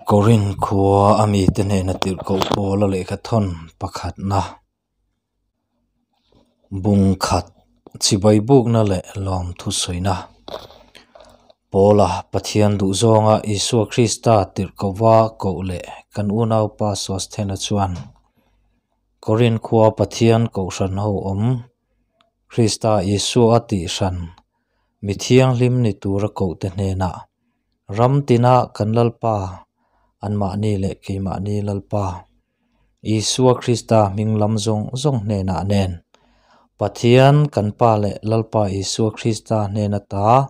Korinth khua a mite hnena tirhkoh Paula lehkha thawn pakhatna bung khat chibai bukna leh lawmthu sawina. Paula Pathian duhzawnga Isua Krista tirhkohva koh leh kan unaupa Sosthena chuan Korinth khua Pathian kohhran ho awm Krista Isua a tihhran mi thianghlim ni tura kohte hnenah ram tina kan Lalpa anmahni leh keimahni Lalpa Isua Krista hming lam zawng zawng hnenah nen Pathian kan Pa leh Lalpa Isua Krista hnena ta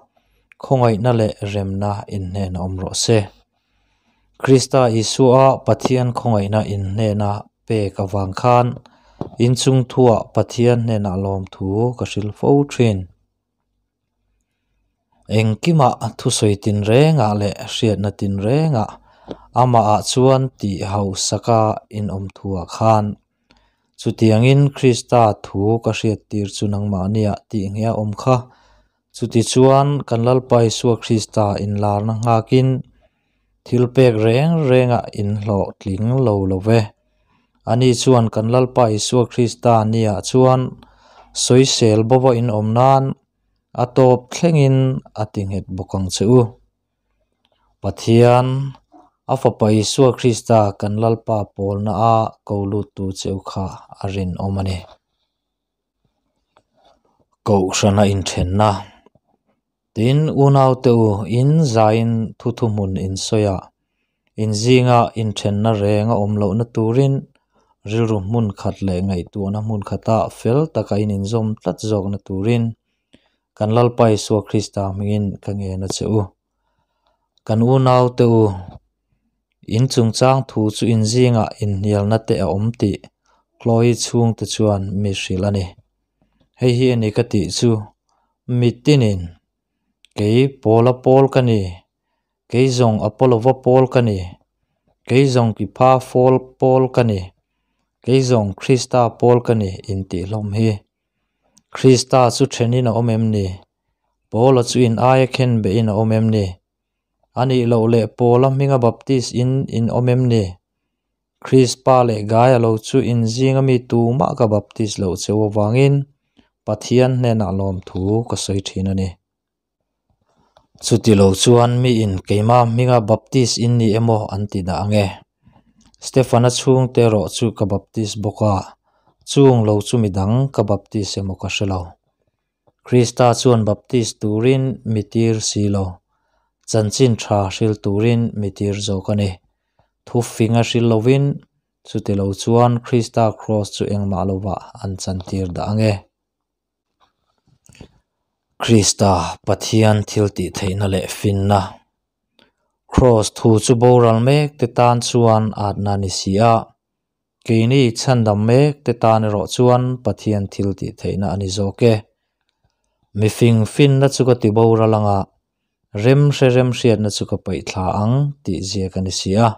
khawngaihna leh remna inhnena awm rawh se. Krista Isua Pathian khawngaihna inhnena pek avang khan inchung thuah Pathian hnenah lawmthu ka hrilh fo thin. Engkimah thusawi tinrengah leh hriatna tinrengah amahah chuan tih hausaka inawm thuah khan chutiangin Krista thu ka hriattir chu nangmahniah tih nge a awm kha. Chutichuan kan Lalpa Isua Krista inlarna nghakin thil pek reng rengah inhlawhtling lo lo ve. Ani chuan kan Lalpa Isua Krista niah chuan sawisel bawva inawm nan a tawp thlengin a ti nghet bawk ang che u. Pathian, a Fapa Isua Krista kan Lalpa pawlna a ko luttu che u kha a rinawm a ni. Kohhrana inthenna Tin, unaute u, in zaiin thu thuhmun in sawi a, in zinga inthenna reng a awm lohna turin rilru hmun khat leh ngaihtuahna hmun khata fel taka in inzawm tlat zawkna turin kan Lalpa Isua Krista hmingin ka ngen a che u. Kan unaute u, in chungchang thu chu in zingah inhnialna te a awm tih Chloe chhungte chuan mi hrilh a ni. Hei hi a ni ka tih chu, mitinin kei Paula pawl ka ni, kei zawng Apollo-va pawl ka ni, kei zawng Kipha fawl pawl ka ni, kei zawng Krista pawl ka ni intih hlawm hi. Krista chu thenin a awm em ni? Paula chu in aia khen behin a awm em ni? A nih loh leh Paula hminga Baptist in in awm em ni? Krispa leh Gaia lo chu in zinga mi tumah ka baptist loh cheu avangin Pathian hnenah lawmthu ka sawi thin a ni. Chuti lo chuan mi in keimah hminga baptist in ni emaw an ti dah ang e. Stefana chhungte erawh chu ka baptist bawk a, chung lo chu midang ka baptist emaw ka hre lo. Krista chuan baptist turin mi tir si lo, chanchin tha hril turin mi tir zawk a ni. Thu fing a hril lovin, chuti lo chuan Krista kraws chu engmah lovah an chantir dah ang e. Krista Pathian thil tih theihna leh finna. Kraws thu chu boral mek te tan chuan atna a ni si a, Keini chhandam mek te tan erawh chuan Pathian thil tih theihna a ni zawk e. Mifing finna chu ka ti boral anga rem hre rem hriatna chu ka paih thla ang tih ziak a ni si a.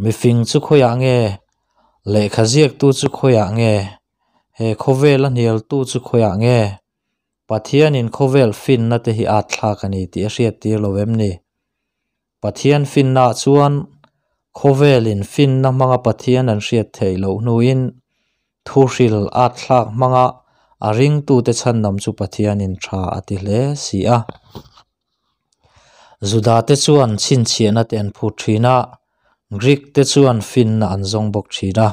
Mifing chu khawiah nge? Lehkha ziaktu chu khawiah nge? He khawvela hnialtu chu khawiah nge? Pathianin khawvel finna te hi at thlak a ni tih a hriattir lo em ni? Pathian finnaah chuan khawvelin finna hmanga Pathian an hriat theih loh hnuin thuhril at thlak hmanga a ringtute chhandam chu Pathianin tha a ti hle si a. Judate chuan chhinchhiahna te an phut thin a, Greek te chuan finna an zawng bawk thin a.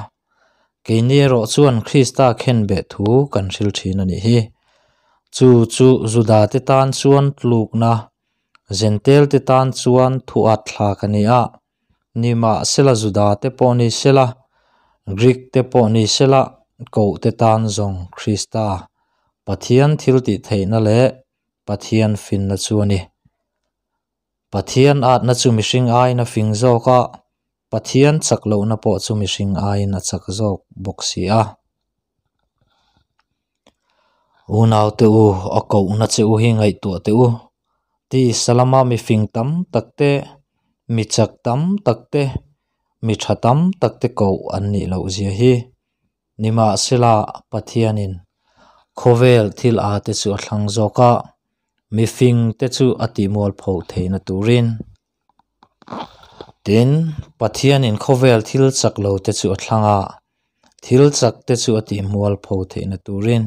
Keini erawh chuan Krista khenbeh thu kan hril thin a nih hi. Chu chu Judate tan chuan tlukna Zentel te tan chuan thu at thlak a ni a, nimahsela Juda te pawh ni sela, Greek te pawh ni sela, koh te tan zawng Krista, Pathian thil tih theihna leh Pathian finna chu a ni. Pathian atna chu mihring aiin a fing zawk a, Pathian chak lohna pawh chu mihring aiin a chak zawk bawk si a. Unaute u, a kohna che u hi ngaihtuah teh u. Ti Salama mifing tam tak te, mi chak tam tak te, mi tha tam tak te koh an nih loh zia hi. Nimahsela, Pathianin khawvel thil a te chu a thlang zawk a, mifing te chu a tihmual pho theihna turin. Tin, Pathianin khawvel thil chak lo te chu a thlang a, thil chak te chu a tihmual pho theihna turin.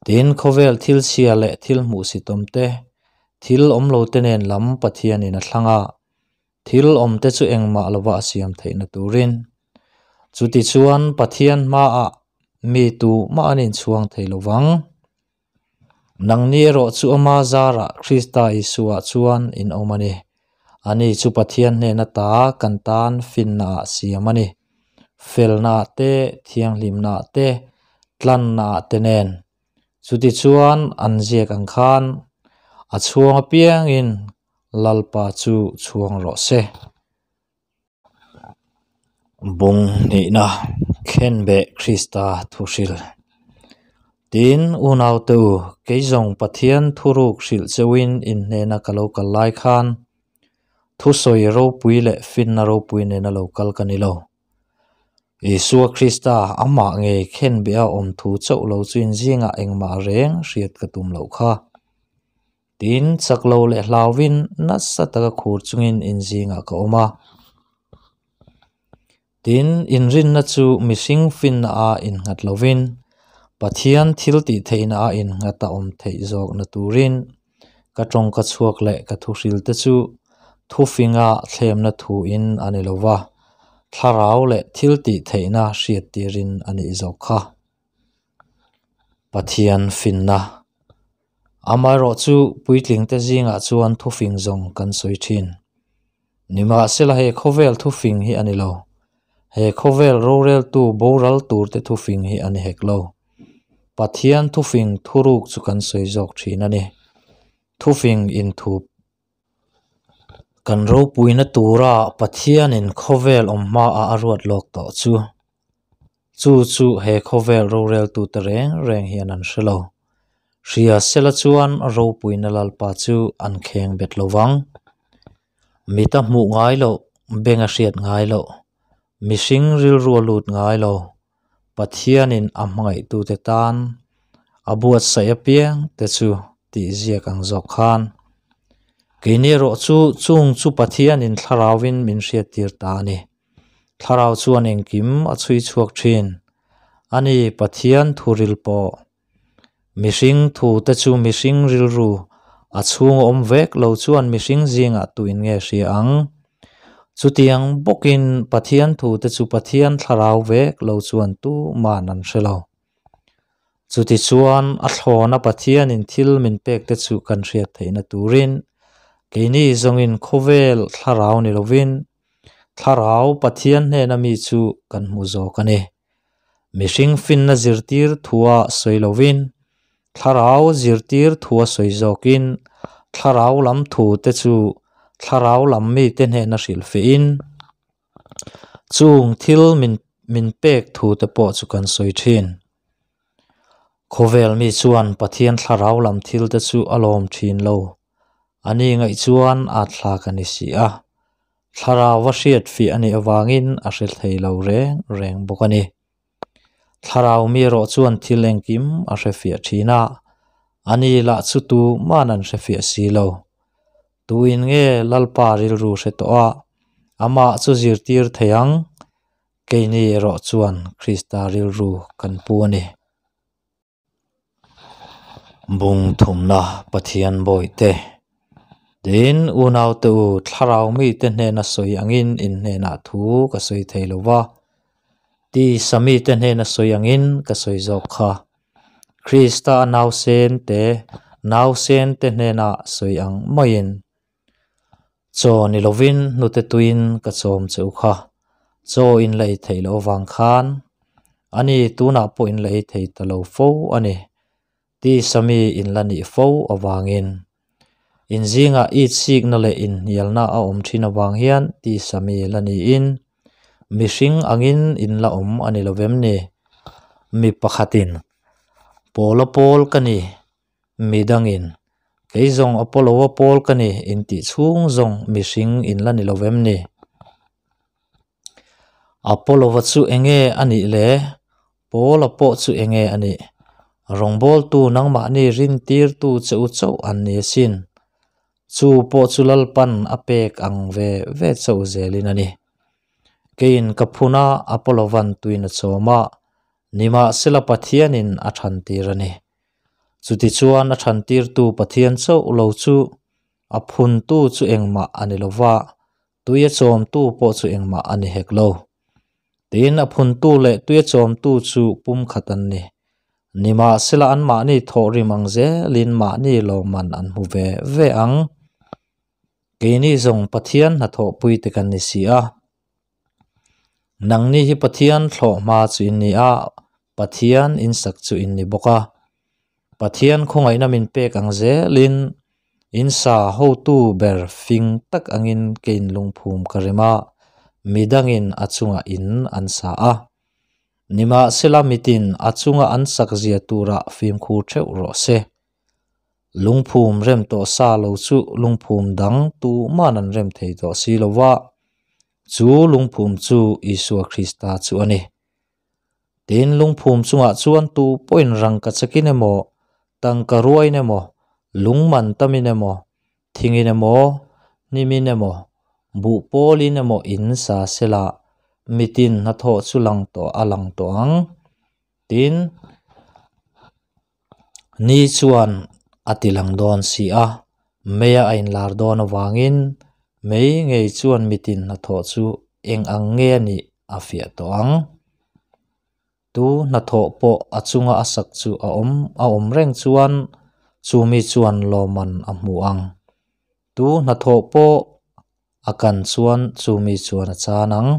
Tin, khawvel thil chhia leh thil hmuhsitawm te, thil awm lo te nen lam Pathianin a thlang a, thil awm te chu engmah lova a siam theihna turin. Chutichuan Pathian hmaah mi tu mah an inchhuang thei lo vang. Nangni erawh chu ama zarah Krista Isuaah chuan in awm a ni. Ani chu Pathian hnena ta kan tan finnaah siam a ni. Felnaah te, thianghlimnaah te, tlannaah te nen. Chutichuan an ziak ang khan a chhuang apiangin Lalpa chu chhuang rawh se. Bung hnihna Khenbeh Krista thuhril. Tin, unaute u, kei zawng Pathian thuruk hrilh cheuhin in hnena ka lo kal lai khan thusawi ropui leh finna ropui nena lo kal ka ni lo. Isua Krista amah ngei khenbeh a awm thu chauh lo chu inzingah engmah reng hriat ka tum loh kha. Tin, chak lo leh hlauvin nasa taka khur chungin inzingah ka awm a. Tin, inrinna chu mihring finna a innghat lovin, Pathian thil tih theihna a innghat a awm theih zawkna turin ka tawngka chhuak leh ka thuhrilte chu thufinga thlemna thuin a ni lo va, thlarau leh thil tih theihna hriattirin a nih zawk kha. Pathian finna. Amaherawhchu puitlingte zingah chuan thufing zawng kan sawi thin. Nimahsela he khawvel thufing hi a ni lo. He khawvel roreltu boral turte thufing hi a ni hek lo. Pathian thufing thuruk chu kan sawi zawk thin a ni. Thufing inthup. Kan ropuina tura Pathianin khawvel awm hmaah a ruat lawk tawh chu. Chu chu he khawvel roreltute reng reng hian an hre lo. Hria sela chuan ropuina Lalpa chu an kheng bet lo vang. Mita hmuh ngai loh, benga hriat ngai loh, mihring rilru a lut ngai lo, Pathianin a hmangaihtute tan a buatsaih apiang te chu tih ziak ang zawk khan. Keini erawh chu chung chu Pathianin thlarauvin min hriattir ta a ni. Thlarau chuan engkim a chhui chhuak thin. A ni, Pathian thuril pawh. Mihring thu te chu mihring rilru a chhung a awm vek lo chuan mihring zingah tuin nge hria ang? Chutiang bawkin Pathian thu te chu Pathian thlarau vek lo chuan tuman an hre lo. Chutichuan a thlawna Pathianin thil min pek te chu kan hriat theihna turin keini zawngin khawvel thlarau ni lovin Thlarau Pathian hnena mi chu kan hmu zawk a ni. Mihring finna zirtir thua sawi lovin, Thlarau zirtir thua sawi zawkin, Thlarau lam thu te chu Thlarau lam mite hnena hrilhfiahin, chung thil min min pek thu te pawh chu kan sawi thin. Khawvel mi chuan Pathian Thlarau lam thil te chu a lawm thin lo. A ni ngaih chuan a thlak a ni si a. Thlarau a hriat fiah a nih avangin a hre thei lo reng reng bawk a ni. Thlarau mi erawh chuan thil engkim a hre fiah thin a, a ni lah chu tu man an hre fiah si lo. Tuin nge Lalpa rilru hre tawh a, amah chu zirtir thei ang? Keini erawh chuan Krista rilru kan pu a ni. Bung thumna Pathian bawihte Tin, unaute u, thlarau mite hnena sawi angin in hnenah thu ka sawi thei lo va, tisa mite hnena sawi angin ka sawi zawk kha. Krista a nausen te, nausen te hnena sawi ang maiin. Chaw ni lovin hnute tuiin ka chawm che u kha. Chaw in la ei theih loh avang khan a ni tunah pawh in la ei thei ta lo fo a ni. Tisa mi in la nih fo avangin in zingah itsikna leh inhnialna a awm thin avang hian tisa mi la niin mihring angin in la awm a ni lovem ni? Mi pakhatin Pawla pawl ka ni. Mi dangin, Kei zawng Apollo-a pawl ka ni intih chhung zawng mihring in la ni lo vem ni? Apollo-a chu enge a nih le? Paul-a pawh chu enge a nih? Rawngbawltu nangmahni rintirtu che u chauh an ni asin. Chu pawh chu Lalpan a pek ang ve ve chauh zelin a ni. Keiin ka phun a, Apollovan tuin a chawm a, nimahsela Pathianin a thantir a ni. Chutichuan a thantirtu Pathian chauh lo chu a phuntu chu engmah a ni lo va, tui a chawmtu pawh chu engmah a ni hek lo. Tin, a phuntu leh tui a chawmtu chu pumkhat an ni. Nimahsela anmahni thawhrim ang zelin mahni lawmman an hmu ve ve ang. Keini zawng Pathian hnathawhpuite kan ni si a. Nangni hi Pathian thlawh hma chu in ni a, Pathian insak chu in ni bawk a. Pathian khawngaihna min pek ang zelin insa hotu ber fing tak angin kein lungphum ka rem a, midangin a chungah in an sa a. Nimahsela mitin a chunga an sak zia turah fimkhur theuh rawh se. Lungphum rem tawh sa lo chu lungphum dang tuman an rem thei tawh si lo va, chu lungphum chu Isua Krista chu a ni. Tin, lungphum chungah chuan tu pawhin rangka chakin emaw, tangka ruain emaw, lungman tamin emaw, thingin emaw, hnimin emaw, buh pawlin emaw in sa sela mitin hnathawh chu lang tawh a lang tawh ang. Tin, ni chuan a ti lang dawn si a, meia a inlar dawn avangin mei ngei chuan mitin hnathawh chu eng ang nge a nih a fiah tawh ang. Tu hnathawh pawh a chunga a sak chu a awm a awm reng chuan chu mi chuan lawmman a hmu ang. Tu hnathawh pawh a kan chuan chu mi chuan a chan ang.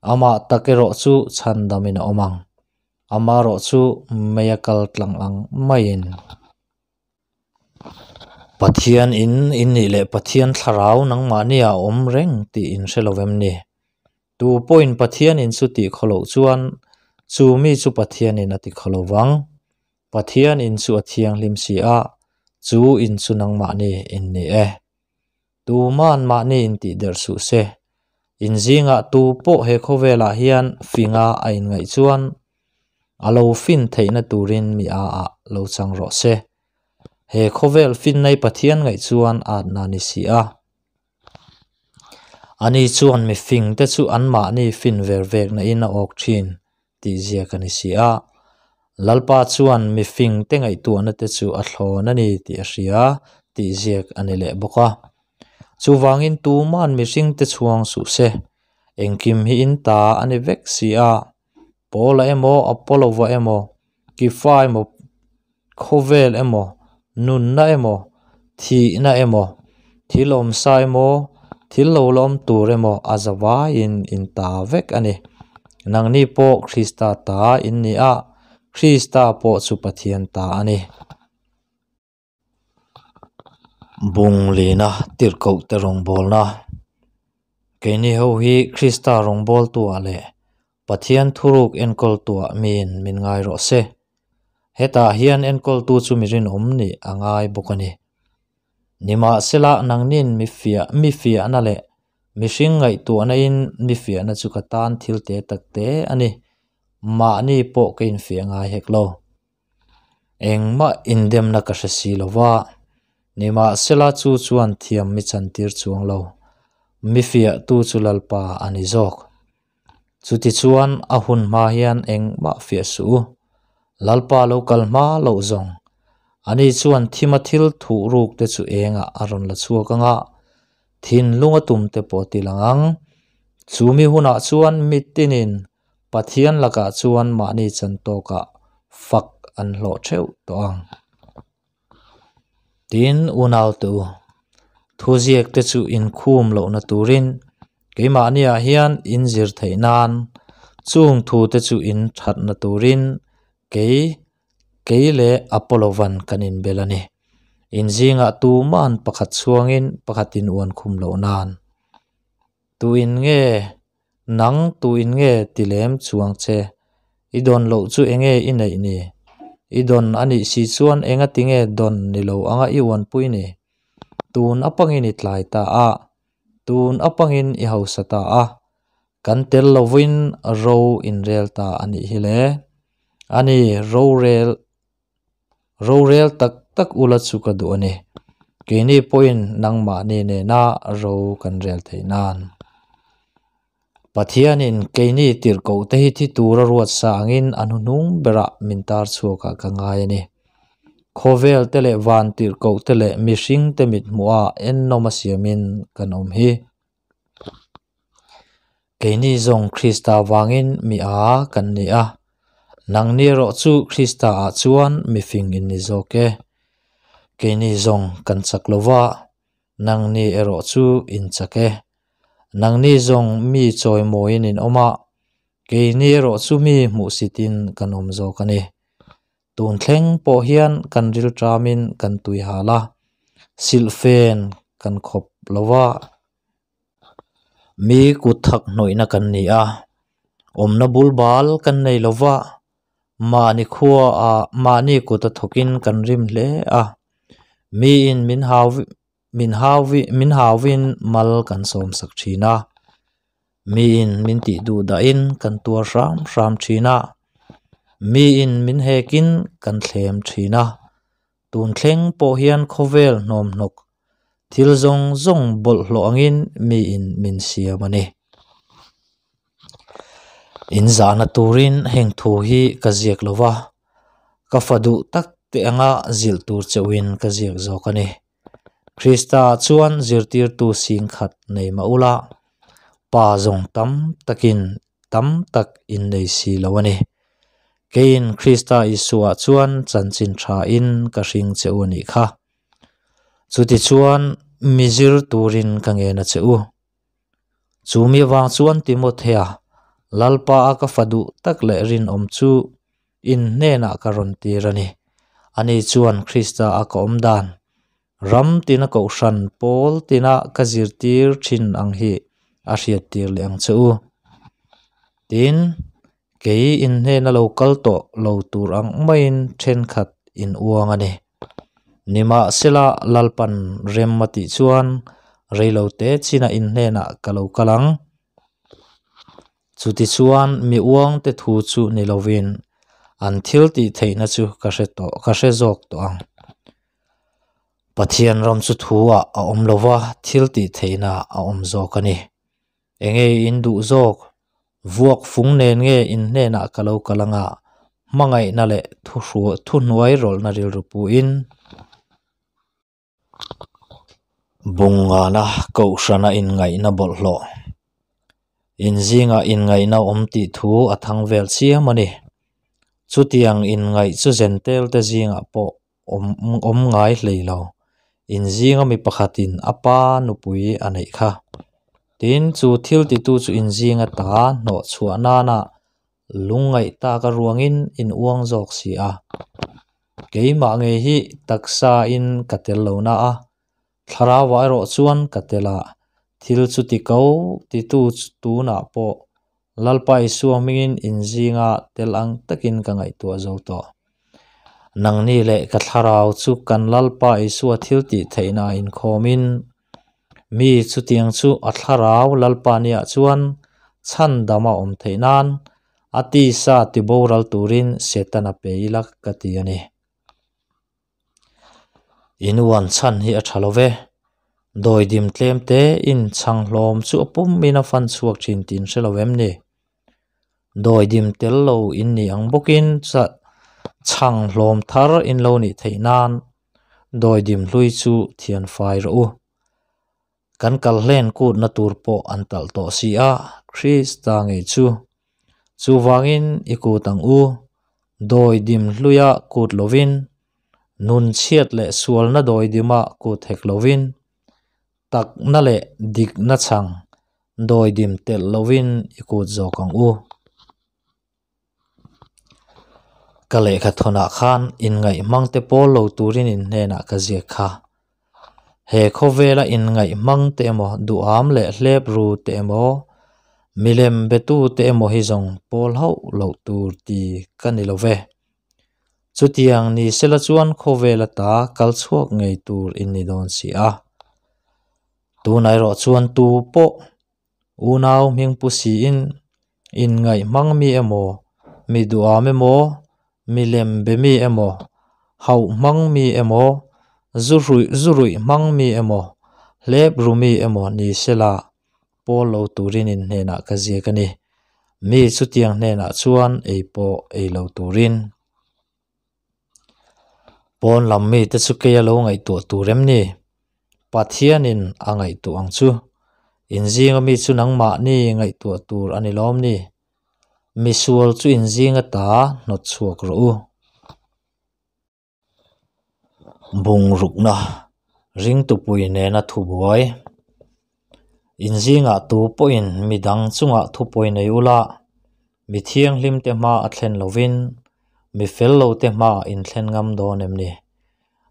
Amah tak erawh chu chhandamin a awm ang. Amarawh chu mei a kal tlang ang maiin. Pathian in in nih leh Pathian thlarau nangmahni ah a awm reng tih in hre lo em ni? Tu pawhin Pathian in chu tih khaw loh chuan chu mi chu Pathian in a ti khaw lo vang. Pathian in chu a thianghlim si a, chu in chu nangmahni in ni e. Tuman mahni in tih der suh se. In zingah tu pawh he khawvelah hian finga a inngaih chuan a lo fin theihna turin mi a ah lo chang rawh se. He khawvel finnai Pathian ngaih chuan atna ni si a. Ani chuan mi fingte chu anmahni fin ver vekna in a awk thin tih zia ka ni si a. Lalpa chuan mi fingte ngaihtuahna te chu a thlawn a ni tih a hria tih ziak a ni leh bawk a. Chuvangin tuman mihringte chhuang suh se, engkim hi in ta a ni vek si a. Paula emaw, Apollo-va emaw, Kifa emaw, khawvel emaw, nunna emaw, thihna emaw, thil awmsa emaw, thil lo la awm tur emaw a za vaiin in ta vek a ni. Nangni pawh Krista ta in ni a, Krista pawh chu Pathian ta a ni. Bung lina tirhkoh te rawngbawlna Keini ho hi Krista rawngbawltuah leh Pathian thuruk enkawltuah miin min ngai rawh se. Hetah hian enkawltu chu mi rinawm nih a ngai bawk a ni. Nimahsela nangnin mi fiah mi fiahna leh mihring ngaihtuahna in mi fiahna chu ka tan thil te tak te a ni. Mahni pawh ka infiah ngai hek lo. Engmah indemna ka hre si lo va, nimahsela chu chuan thiam mi chantir chuang lo, mi fiahtu chu Lalpa a ni zawk. Chutichuan a hun hma hian engmah fiah suh u, Lalpa lo kal hma loh zawng. Ani chuan thima thil thuh ruk te chu engah a rawn la chhuak ang a, thinlung a tum te pawh a ti lang ang. Chumi hunah chuan mitinin Pathian lakah chuan mahni chan tawkah fak an hlawh theuh tawh ang. Tin, unaute u, thuziak te chu inkhum lohna turin keimahniah hian in zir theih nan chung thu te chu in thatna turin kei kei leh Apollo-van kan inbel a ni. In zingah tuman pakhat chhuangin pakhatin uan khum loh nan. Tuin nge Nang tuin nge ti lem chuang che? I dawn loh chu enge i neih ni? I dawn a nih si chuan enga ti nge dawn ni lo anga i uanpui ni? Tun apangin i tlai ta a, tun apangin i hausa ta a, kan tel lovin ro inrel ta a nih hi le. A ni, rorel Rorel tak tak ula chu ka duh a ni. Keini pawhin nangmahni nena ro kan rel theih nan. Pathianin keini tirhkohte hi thi tura ruat sa angin a hnuhnung berah min tar chhuakah ka ngai a ni. Khawvel te leh van tirhkohte leh mihringte mithmuha ennawm a siamin kan awm hi. Keini zawng Krista vangin mi a kan ni a, nangni erawh chu Krista ah chuan mifing in ni zawk e. Keini zawng kan chak lo va, nangni erawh chu in chak e. Nangni zawng mi chawimawiin in awm a, keini erawh chu mi hmuhsitin kan awm zawk a ni. Tun thleng pawh hian kan rilṭamin kan tui hal a, silhfen kan khawp lo va. Mi kut thak hnawihna kan ni a, awmna bul bal kan nei lo va, mahni khua ah mahni kut a thawkin kan rim hle a, miin min hau min hau min hauin mal kan sawm sak thin a, miin min tih duh dahin kan tuar hram hram thin a, miin min hekin kan thlem thin a, tun thleng pawh hian khawvel hnawmhnawk Thil zawng zawng bawlhhlawh angin miin min siam a ni. In zahna turin heng thu hi ka ziak lo va, ka fa duh tak te anga zilh tur chauhin ka ziak zawk a ni. Krista chuan zirtirtu singkhat nei mah ula, pa zawng tam takin tam tak in nei si lo a ni. Keiin Krista Isua chuan chanchin thain ka hring che u a nih kha. Chutichuan mi zir turin ka ngen a che u. Chu mi avang chuan Timothea, Lalpa a ka fa duh tak leh rinawm chu in hnenah ka rawn tir a ni. Ani chuan Krista a ka awm dan, ram tina kohhran pawl tina ka zirtir thin ang hi a hriattir leh ang che u. Tin, kei in hnena lo kal tawh lo tur ang maiin thenkhat in uang a ni. Nimahsela Lalpan rem a tih chuan reilote chinah in hnenah ka lo kal ang. Chutichuan mi uangte thu chu ni lovin an thil tih theihna chu ka hre tawh ka hre zawk tawh ang. Pathian ram chu thu ah a awm lova thil tih theihna a awm zawk a ni. Enge in duh zawk? Vuak fung nen nge in hnenah ka lo kal anga hmangaihna leh thuhnuai rawlhna rilru puin Bungngana kohhrana inngaihna bawlhhlawh in zingah inngaihna awm tih thu a thang vel chiam a ni. Chutiang inngaih chu zentel te zingah pawh awm ngai hlei lo. In zinga mi pakhatin a pa nupui a neih kha. Tin, chu thil titu chu in zinga ta hnawh chhuah nana lungngaih tak a ruangin in uang zawk si a. Keimah ngei hi taksa in ka tel lo na a, thlarauah erawh chuan ka tel a, thil chuti ko titu tunah pawh Lalpa Isua hmingin in zinga tel ang takin ka ngaihtuah zo tawh. Nangni leh ka thlarau chu kan Lalpa Isua thil tih theihna a inkhawmin, mi chutiang chu a thlarau Lalpa niah chuan chhandam a awm theih nan a tisa tiboral turin Setana pe ila ka ti a ni. In uan chhan hi a tha lo ve. Dawidim tlem te in chhang hlawm chu a pum in a fan chhuak thin tih in hre lo em ni? Dawidim tel lo in ni ang bawkin chhang hlawm thar in lo nih theih nan dawidim hlui chu thian fai rawh u. Kan kal hlen kutna tur pawh an talh tawh si a, Krista ngei chu. Chuvangin i kut ang u, dawi dim hluia kut lovin, nun chhiat leh sualna dawi dima kut hek lovin, takna leh dikna chhang dawi dim telh lovin i kut zawk ang u. Ka lehkha thawnah khan inngaih hmangte pawl lo turin in hnenah ka ziak kha. He khawvela inngaih hmangte emaw, duham leh hlep ru te emaw, milem betu te emaw hi zawng pawl hauh loh tur ti ka ni lo ve. Chutiang ni sela chuan khawvel ata kal chhuak ngei tur in ni dawn si a. Tunah erawh chuan tu pawh Unau hmingpu siin inngaih hmang mi emaw, mi duham emaw, milem be mi emaw, hauh hmang mi emaw, Zu ruih hmang mi emaw, hlep ru mi emaw ni sela pawl lo turin in hnenah ka ziak a ni. Mi chutiang hnenah chuan ei pawh ei lo turin. Pawn lam mite chu kei a lo ngaihtuah tur em ni? Pathianin a ngaihtuah ang chu. Inzinga mi chu nangmahni ngaihtuah tur a ni lawm ni? Misual chu inzinga ta hnawt chhuak rawh u. Bungrukna, ringtupui nena thubuai. Inzingah tu pawhin midang chungah thupawi nei ula, mi thianghlimte hma a thlen lovin mi fel lote hmaah inthlen ngam dawn em ni?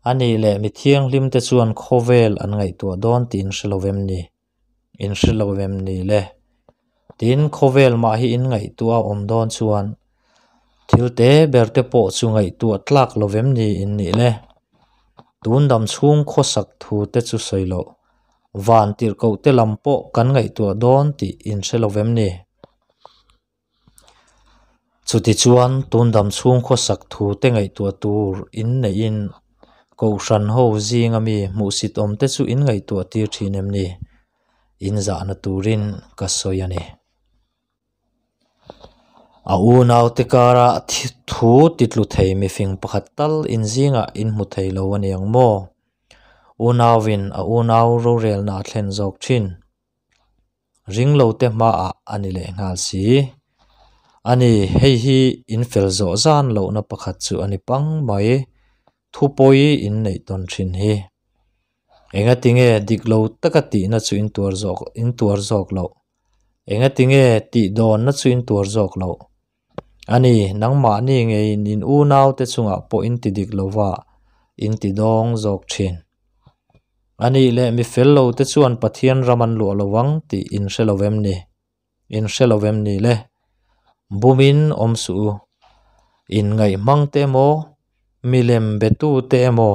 A nih leh mi thianghlimte chuan khawvel an ngaihtuah dawn tih in hre lo em ni? In hre lo em ni le? Tin, khawvel mah hi in ngaihtuah a awm dawn chuan thil te ber te pawh chu ngaihtuah tlak lo em ni in nih le? Tun dam chhung khawsak thu te chu sawi loh, van tirhkoh te lam pawh kan ngaihtuah dawn tih in hre lo em ni? Chutichuan, tun dam chhung khawsak thu te ngaihtuah tur in neihin Kohhran ho zinga mi hmuhsit awm te chu in ngaihtuah tir thin em ni? In zahna turin ka sawi a ni. A unaute kara thu titlu thei mifing pakhat tal in zingah in hmu thei lo a ni ang maw? Unauin a unau rorelna a thlen zawk thin. Ringlote hmaah a ni leh nghal si. A ni, hei hi in fel zawh zan lohna pakhat chu a ni pang mai, thu pawi in neih tawn thin hi. Engatinge dik lo taka tihna chu in tuar zawk in tuar zawk loh? Engatinge tih dawnna chu in tuar zawk loh? A ni, nangmahni ngeiin in unaute chungah pawh in ti dik lova in ti dawng zawk thin. A nih leh mi fel lote chuan Pathian ram an luah lo ang tih in hre lo vem ni? In hre lo vem ni le? Bumin awm suh u. In ngaihmang te emaw, milem betu te emaw,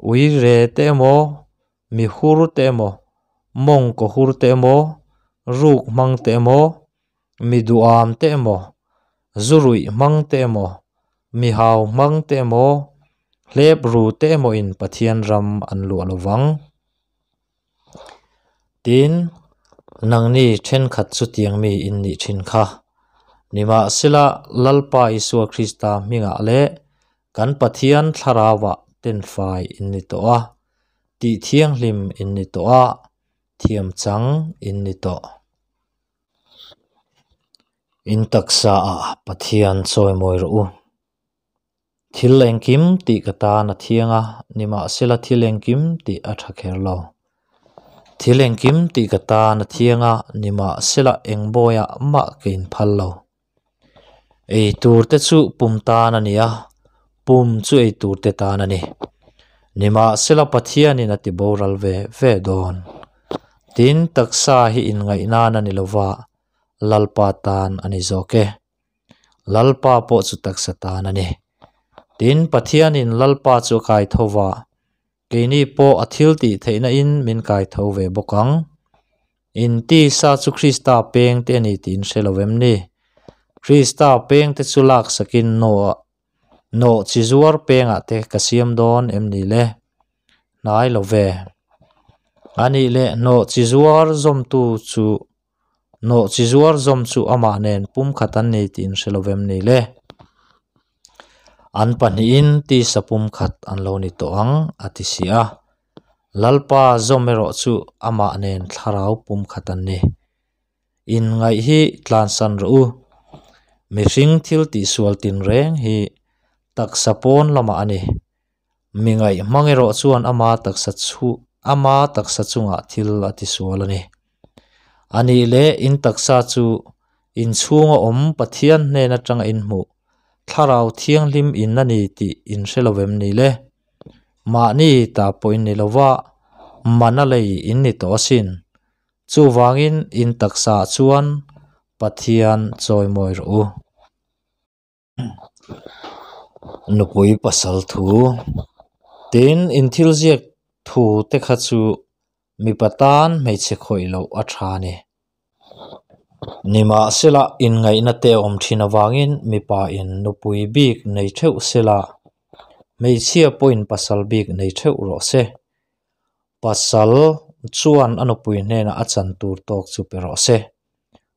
uire te emaw, mi hur te emaw, mawngkaw hur te emaw, ruk hmang te emaw, mi duham te emaw, zu ruih hmang te emaw, mi hau hmang te emaw, hlep ru te emaw in Pathian ram an luah lo vang. Tin, nangni thenkhat chutiang mi in nih thin kha. Nimahsela, Lalpa Isua Krista hmingah leh kan Pathian thlarauah tenfai in ni tawh a, tih thianghlim in ni tawh a, thiam chang in ni tawh. In taksa ah Pathian chawimawi rawh u. Thil engkim tih ka tan a thiang a, nimahsela thil engkim tih a tha kher lo. Thil engkim tih ka tan a thiang a, nimahsela eng bawiah mah ka inphal lo. Ei tur te chu pum tan a ni a, pum chu ei tur te tan a ni. Nimahsela Pathianin a ti boral ve ve dawn. Tin, taksa hi inngaih nan a ni lova, Lalpa tan a ni zawk e. Lalpa pawh chu taksa tan a ni. Tin, Pathianin Lalpa chu a kai tho va, keini pawh a thil tih theihna in min kai tho ve bawk ang. In tisa chu Krista peng te a ni tih in hre lo em ni? Krista peng te chu laksakin nawh nawh chi zuar pengah te ka siam dawn em ni le? Hnai lo ve. A nih leh hnawh chi zuar zawmtu chu Nawh chi zuar zawm chu amah nen pumkhat an ni tih in hre lo vem ni le? An pahnihin tisa pumkhat an lo ni tawh ang, a ti si a. Lalpa zawm erawh chu amah nen thlarau pumkhat an ni. Inngaih hi tlansan rawh u. Mihring thil tihsual tinreng hi taksa pawn lamah a ni. Mi ngaih hmang erawh chuan ama taksa chu ama taksa chungah thil a tisual a ni. A nih leh in taksa chu in chhunga awm Pathian hnen atanga in hmuh Thlarau Thianghlim in a ni tih in hre lo em ni le? Mahni ta pawh in ni lova, mana lei in ni tawh asin. Chuvangin in taksaah chuan Pathian chawimawi rawh u. Nupui pasal thu tin in thil ziak thu te kha chu mipa tan hmeichhe khawih loh a tha a ni. Nimahsela inngaihna te a awm thin avangin mipa in nupui bik nei theuh sela. Hmeichhia pawhin pasal bik nei theuh rawh se. Pasal chuan a nupui hnenah a chan tur tawk chu pe rawh se.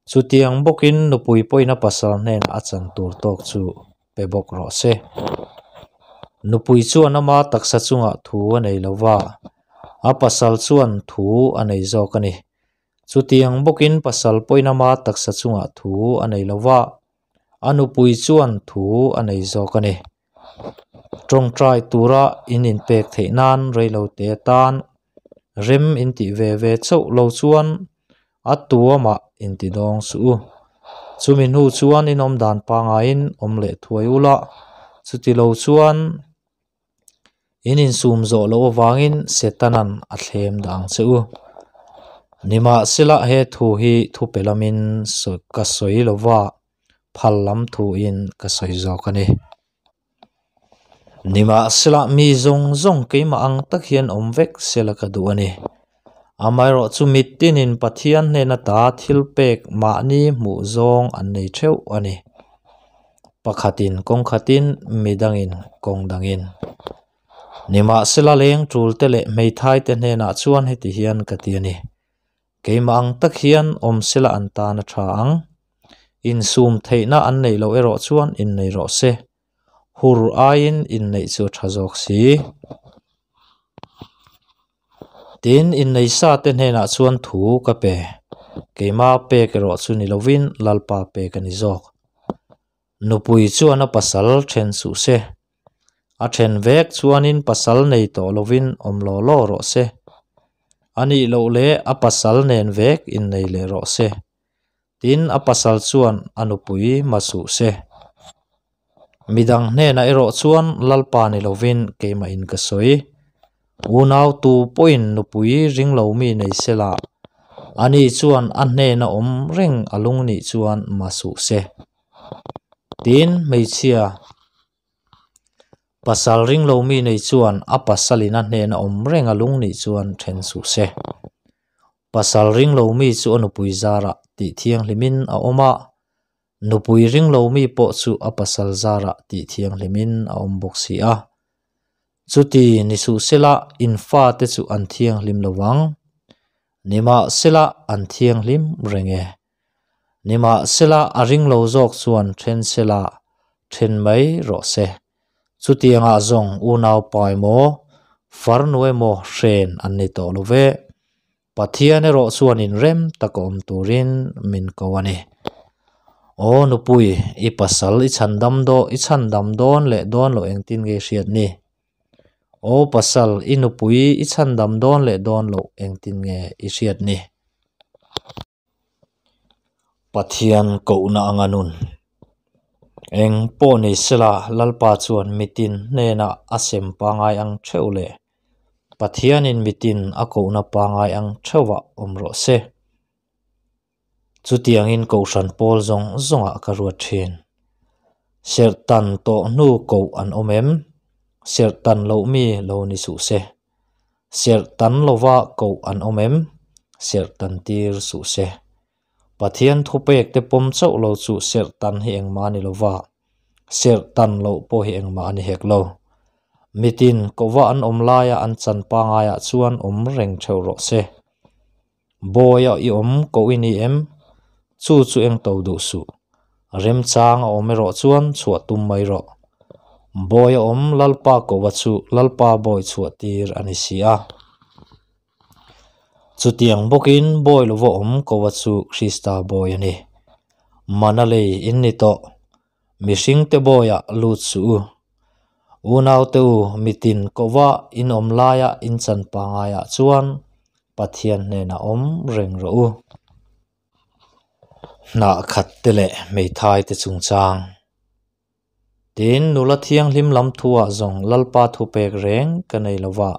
Chutiang bawkin nupui pawhin a pasal hnenah a chan tur tawk chu pe bawk rawh se. Nupui chuan ama taksa chungah thu a nei lo va, a pasal chuan thu a nei zawk a ni. Chutiang bawkin pasal pawhin ama taksa chungah thu a nei lo va, a nupui chuan thu a nei zawk a ni. Tawngtai tura in inpek theih nan reilote atan rem in tih ve ve chauh lo chuan a tuamah in ti dawng suh u. Chumi hnu chuan in awm dan pangaiin awm leh thuai ula, chuti lo chuan in insum zawh loh avangin Setanan a thlem dah ang che u. Nimahsela he thu hi thupe lamin ka sawi lova, phal lam thuin ka sawi zawk a ni. Nimahsela mi zawng zawng keimah ang tak hian awm vek sela ka duh a ni. Amaherawh chu mitinin Pathian hnena ta thil pek mahni hmuh zawng an nei theuh a ni. Pakhatin kawng khatin, midangin kawng dangin. Nimahsela leng tul te leh hmeithai te hnenah chuan heti hian ka ti a ni. Keimah ang tak hian awm sela an tan a tha ang. Insum theihna an neih loh erawh chuan innei rawh se. Hur aiin inneih chu a tha zawk si. Tin, innei sa te hnenah chuan thu ka pe. Keimah pek erawh chu ni lovin Lalpa pek a ni zawk. Nupui chuan a pasal then suh se. A then vek chuanin pasal nei tawh lovin awm law law rawh se. A nih loh leh a pasal nen vek innei leh rawh se. Tin, a pasal chuan a nupui ma suh se. Midang hnenah erawh chuan Lalpa ni lovin keimahin ka sawi. Unau tu pawhin nupui ring lo mi nei se la, ani chuan a hnena awm reng a lung nih chuan ma suh se. Tin, hmeichhia pasal ring lo mi nei chuan a pasalin a hnena awm reng a lung nih chuan then suh se. Pasal ring lo mi chu a nupui zarah tih thianghlimin a awm a, nupui ring lo mi pawh chu a pasal zarah tih thianghlimin a awm bawk si a. Chuti ni suh sela in fate chu an thianghlim lo vang. Nimahsela an thianghlim reng e. Nimahsela a ring lo zawk chuan then sela then mai rawh se. Chutiangah zawng unau pa emaw, farnu emaw hren an ni tawh lo ve. Pathian erawh chuan inrem tak a awm turin min ko a ni. Aw nupui, i pasal i chhandam daw i chhandam dawn leh dawn loh engtin nge i hriat ni? Aw pasal, i nupui i chhandam dawn leh dawn loh engtin nge i hriat ni? Pathian kohna anga nun. Eng pawh ni sela Lalpa chuan mitin hnenah a sem pangai ang theuh leh Pathianin mitin a kohna pangai ang theuhah awm rawh se. Chutiangin Kohhran pawl zawng zawngah ka ruat thin. Serhtan tawh hnu koh an awm em? Serhtan loh mi lo ni suh se. Serhtan lova koh an awm em? Serhtan tir suh se. Pathian thupek te pawm chauh lo chu serhtan hi engmah a ni lova, serhtan loh pawh hi engmah a ni hek lo. Mitin kohva an awm laia an chan pangaiah chuan awm reng theuh rawh se. Bawiha i awm koh i ni em? Chu chu eng to duh suh. Remchang a awm erawh chuan chhuah tum mai rawh. Bawiha awm Lalpa koha chu Lalpa bawi chhuah tir a ni si a. Chutiang bawkin bawi lova awm koha chu Krista bawi a ni. Mana lei in ni tawh. Mihringte bawiah lut suh u. Unaute u, mitin kohva in awm laia in chan pangaiah chuan Pathian hnenah awm reng rawh u. Hnah khat te leh hmeithai te chungchang. Tin, nula thianghlim lam thuah zawng Lalpa thupek reng ka nei lo va.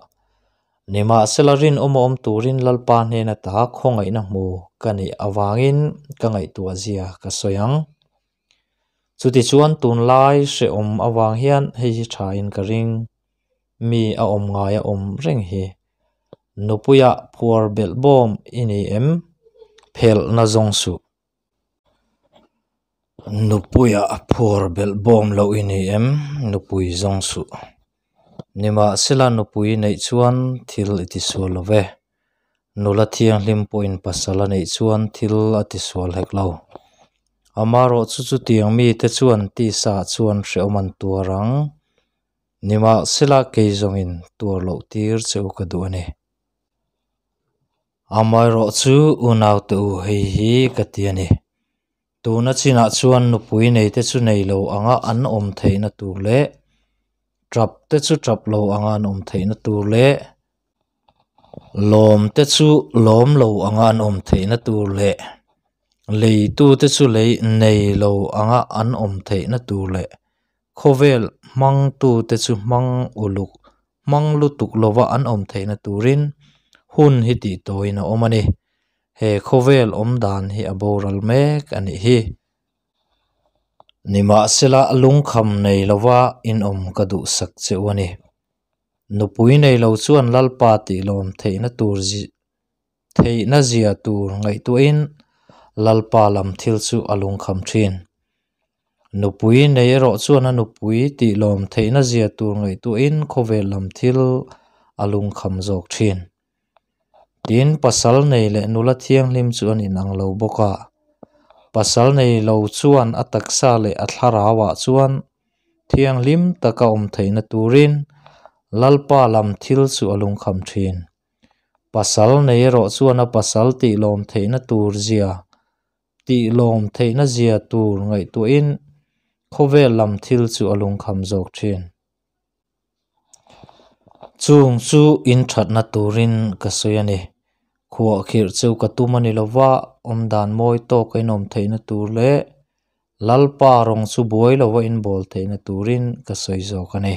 Nimahsela rinawm a awm turin Lalpa hnena ta khawngaihna hmu ka nih avangin ka ngaihtuah zia ka sawi ang. Chutichuan tunlai hrehawm avang hian hei hi thain ka ring. Mi a awm ngai a awm reng hi. Nupuia phuar belh bawm i ni em? Phelhna zawng suh. Nupuia phuar belh bawm loh i ni em? Nupui zawng suh. Nimahsela nupui neih chuan thil i tisual lo ve. Nula thianghlim pawhin pasal a neih chuan thil a tisual hek lo. Amaherawhchu chutiang mite chuan tisa chuan hrehawm an tuar ang. Nimahsela kei zawngin tuar loh tir che u ka duh a ni. Amaherawhchu unaute u hei hi ka ti a ni. Tuna chinah chuan nupui neite chu nei lo anga an awm theihna tur leh tap te chu tap lo anga an awm theihna tur leh lawm te chu lawm lo anga an awm theihna tur leh leitute chu lei nei lo anga an awm theihna tur leh khawvel hmangtute chu hmang uluk hmang lutuk lova an awm theihna turin hun hi tih tawiin a awm a ni. He khawvel awm dan hi a boral mek a nih hi. Nimahsela lungkham nei lova inawm ka duhsak che u a ni. Nupui nei lo chuan Lalpa tih lawm theihna tur theihna zia tur ngaihtuahin Lalpa lam thil chu a lungkham thin. Nupui nei erawh chuan a nupui tih lawm theihna zia tur ngaihtuahin khawvel lam thil a lungkham zawk thin. Tin, pasal nei leh nula thianghlim chu an inang lo bawk a. Pasal nei lo chuan a taksa leh a thlarauah chuan thianghlim taka awm theihna turin Lalpa lam thil chu a lungkham thin. Pasal nei erawh chuan a pasal tih lawm theihna tur zia tih lawm theihna zia tur ngaihtuahin khawvel lam thil chu a lungkham zawk thin. Chung chu in thatna turin ka sawi a ni. Khuah khirh cheu ka tum a ni lova, awmdan mawi tawk a inawm theihna tur leh Lalpa rawng chu buai lova inbawl theihna turin ka sawi zawk a ni.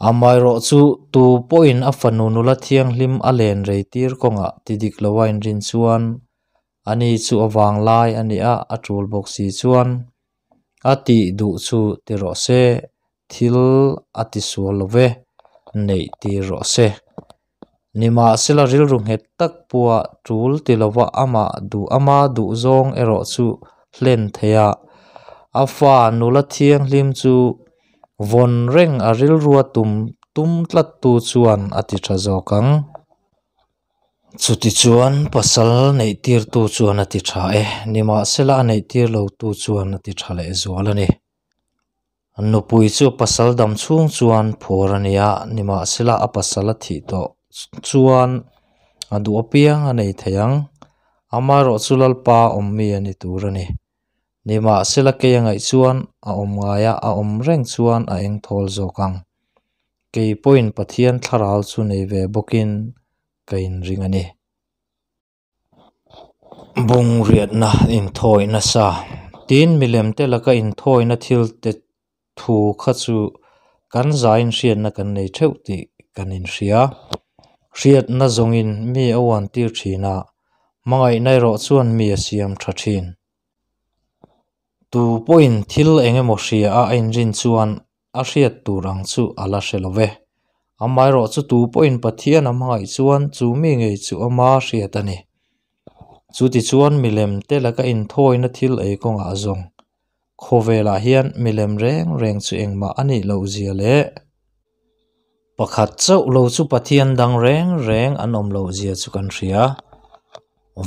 Amaherawhchu tu pawhin a fanu nula thianghlim a len rei tir kawngah ti dik lova inrin chuan ani chu a vanglai a nih a, a tul bawk si chuan a tih duh chu ti rawh se, thil a ti sual lo ve, neih tir rawh se. Nimahsela rilru nghet tak pua tul ti lova amah duh ama duh zawng erawh chu hlen thei a, a fa nula thianghlim chu vawn reng a rilrua tum tum tlattu chuan a ti tha zawk ang. Chutichuan pasal neih tirtu chuan a ti tha e, nimahsela a neih tir lotu chuan a ti tha lehzual a ni. Nupui chu pasal dam chhung chuan phur a ni a, nimahsela a pasal a thih tawh chuan a duh apiang a nei thei ang. Amaherawhchu Lalpa awmmi a ni tur a ni. Nimahsela kei a ngaih chuan a awm ngaia a awm reng chuan a eng thawl zawk ang. Kei pawhin Pathian thlarau chu nei ve bawkin ka inring a ni. Bungriatna inthawi nasa. Tin, milemte laka inthawina thil te thu kha chu kan zain hriatna kan nei theuh tih kan inhria. Hriatna zawngin mi a uantir thin a, hmangaihna erawh chuan mi a siam tha thin. Tu pawhin thil eng emaw hria a a inrin chuan a hriat tur ang chu a la hre lo ve. Amaherawhchu tu pawhin Pathian a hmangaih chuan chu mi ngei chu ama hriat a ni. Chutichuan milem te laka inthawina thil ei kawngah a zawng. Khawvelah hian milem reng reng chu engmah a nih loh zia leh pakhat chauh lo chu Pathian dang reng reng an awm loh zia chu kan hria.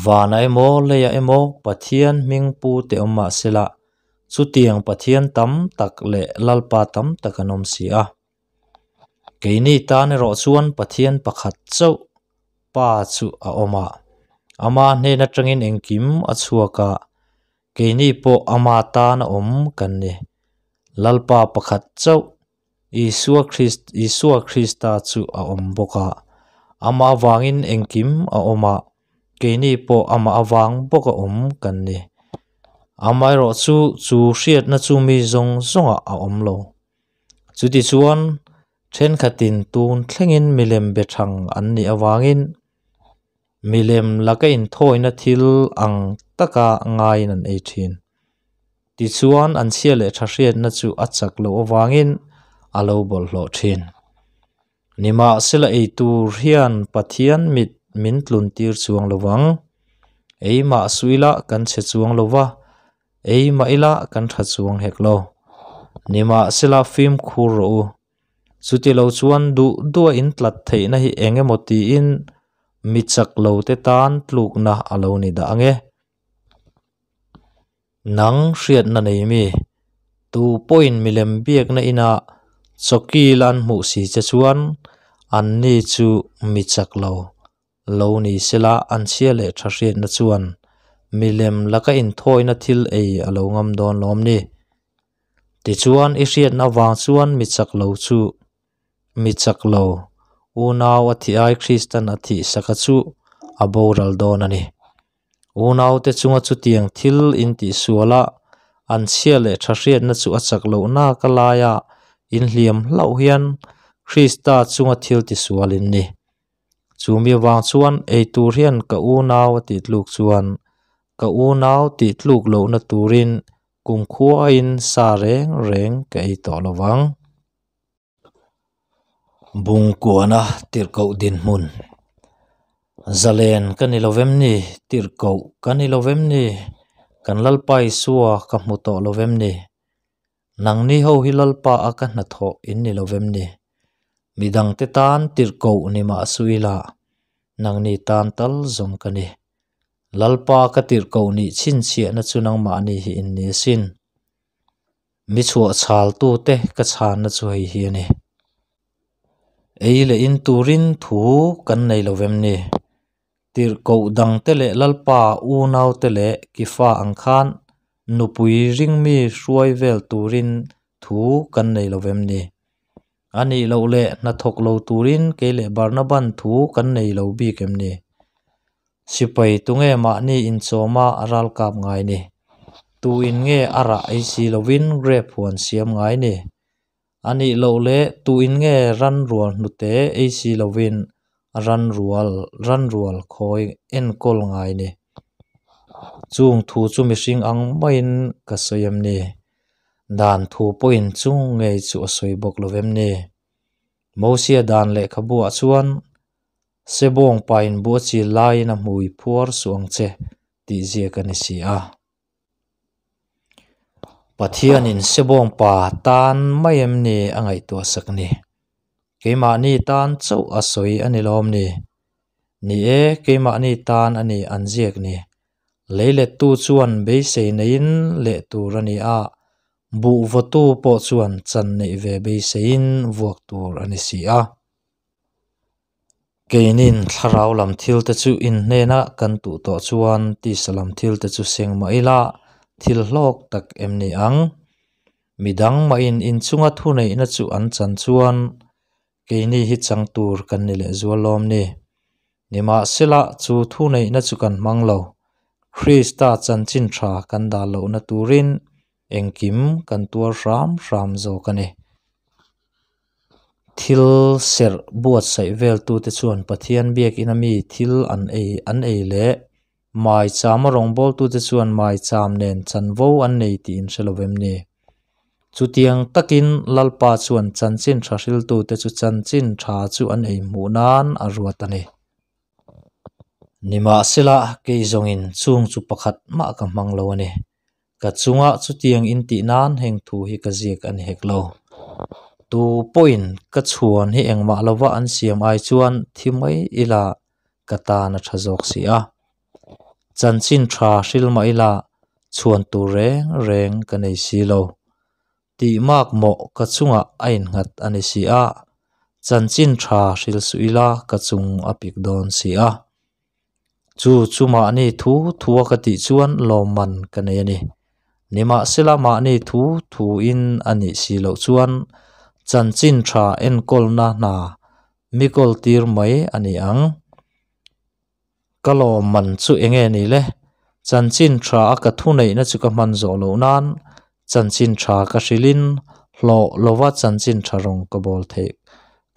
Vana emaw leiah emaw Pathian hming pu te awm mahsela Chutiang Pathian tam tak leh Lalpa tam tak an awm si a. Keini tan erawh chuan Pathian pakhat chauh Pa chu a awm a. Ama hnen atangin engkim a chhuak a, keini pawh ama tan a awm kan ni. Lalpa pakhat chauh Isua Krist Isua Krista chu a awm bawk a. Ama avangin engkim a awm a, keini pawh amah avang bawk a awm kan ni. Amaherawh chu chu hriatna chu mi zawng zawngah a awm lo. Chutichuan thenkhatin tun thlengin milem be thang an nih avangin milem laka inthawina thil ang taka ngaiin an ei thin. Tichuan an chhia leh tha hriatna chu a chak loh avangin a lo bawlhhlawh thin. Nimahsela ei tur hian Pathian mit min tlun tir chuang lo vang. Ei mah suh ila kan chhe chuang lo va, ei mah ila kan tha chuang hek lo. Nimahsela fimkhur rawh u. Chutilo chuan duh duha in tlat theihna hi eng emaw tiin mi chak lo te tan tlukna a lo ni dah ang e. Nang hriatna nei mi, tu pawhin milem biakna inah chawkil an hmuh si che chuan anni chu mi chak lo lo ni sela an chhia leh tha hriatna chuan milem laka inthawina thil ei a lo ngam dawn lawm ni. Tichuan i hriatna avang chuan mi chak lo chu mi chak lo, unau a thih ai Kristan a thih saka chu a boral dawn a ni. Unaute chunga chutiang thil intihsual a, an chhia leh tha hriatna chu a chak lohna ka laia inhliam hlauh hian Krista chunga thil tisual in ni. Chumi avang chuan ei tur hian ka unau a tih tluk chuan ka unau tih tluk lohna turin kumkhuain sa reng reng ka ei tawh lo vang. Bungkuana tirhkoh dinhmun. Zalen ka ni lovem ni? Tirhkoh ka ni lovem ni? Kan Lalpa Isua ka hmu tawh lovem ni? Nangni ho hi Lalpa a ka hnathawh in ni lovem ni? Midangte tan tirhkoh ni mah suh ila, nangni tan tal zawng ka ni. Lalpa ka tirhkoh nih chhinchhiahna chu nangmahni hi in ni asin. Mi chhuah chhaltute ka chhanna chu hei hi a ni. Ei leh in turin thu kan nei lo vem ni? Tirhkoh dangte leh Lalpa unaute leh Kifa ang khan nupui ringmi hruai vel turin thu kan nei lo vem ni? A nih loh leh hnathawk lo turin kei leh Barnaban thu kan nei lo bik em ni? Sipai tunge mahni inchawma a ralkap ngai ni? Tu in nge a rah ei si lovin grape huan siam ngai ni? A nih loh leh tu in nge ran rual hnute ei si lovin ran rual ran rual khawi enkawl ngai ni? Chung thu chu mihring ang maiin ka sawi em ni? Dan thu pawhin chung ngei chu a sawi bawk lo vem ni? Mosia dan lehkhabuah chuan Sebawng pain bu a chil laiin a hmui phuar suh ang che tih ziak a ni si a. Pathianin Sebawng pa tan mai em ni a ngaihtuah sak ni? Keimahni tan chauh a sawi a ni lawm ni? Ni e, keimahni tan a ni an ziak ni. Leilettu chuan beisei neiin leh tur a ni a, buh vawtu pawh chuan chan neih ve beiseiin vuak tur a ni si a. Keinin thlarau lam thil te chu inhnena kan tuh tawh chuan tisa lam thil te chu seng mah ila thil hlawk tak em ni ang? Midang mahin inchunga thuneihna chu an chan chuan keini hi chang tur kan ni lehzual lawm ni. Nimahsela chu thuneihna chu kan hmang lo. Krista chanchin tha kan dah lohna turin engkim kan tuar hram hram zawk a ni. Thil serh buatsaih veltute chuan Pathian biakina mi thil an ei an ei leh maichama rawngbawltute chuan maicham nen chanvo an nei tih in hre lo vem ni? Chutiang takin Lalpa chuan chanchin tha hriltute chu chanchin tha chu an ei hmuh nan a ruat a ni. Nimahsela, kei zawngin chung chu pakhat mah ka hmang lo a ni. Ka chunga chutiang in tih nan heng thu hi ka ziak a ni hek lo. Tu pawhin ka chhuan hi engmah lova an siam ai chuan thi mai ila ka tan a tha zawk si a. Chanchin tha hril mah ila chhuan tur reng reng ka nei si lo. Tih mak mawh ka chungah a innghat a ni si a, chanchin tha hril suh ila ka chung a pik dawn si a. Chu chu mahni thu thua ka tih chuan lawmman ka nei a ni. Nimahsela mahni thu thuin a nih si loh chuan chanchin tha enkawlna hna mi kawl tir mai a ni ang. Ka lawmman chu eng nge ni le? Chanchin tha a ka thuneihna chu ka hman zawh loh nan chanchin tha ka hrilhin hlawh lova chanchin tha rawng ka bawl theih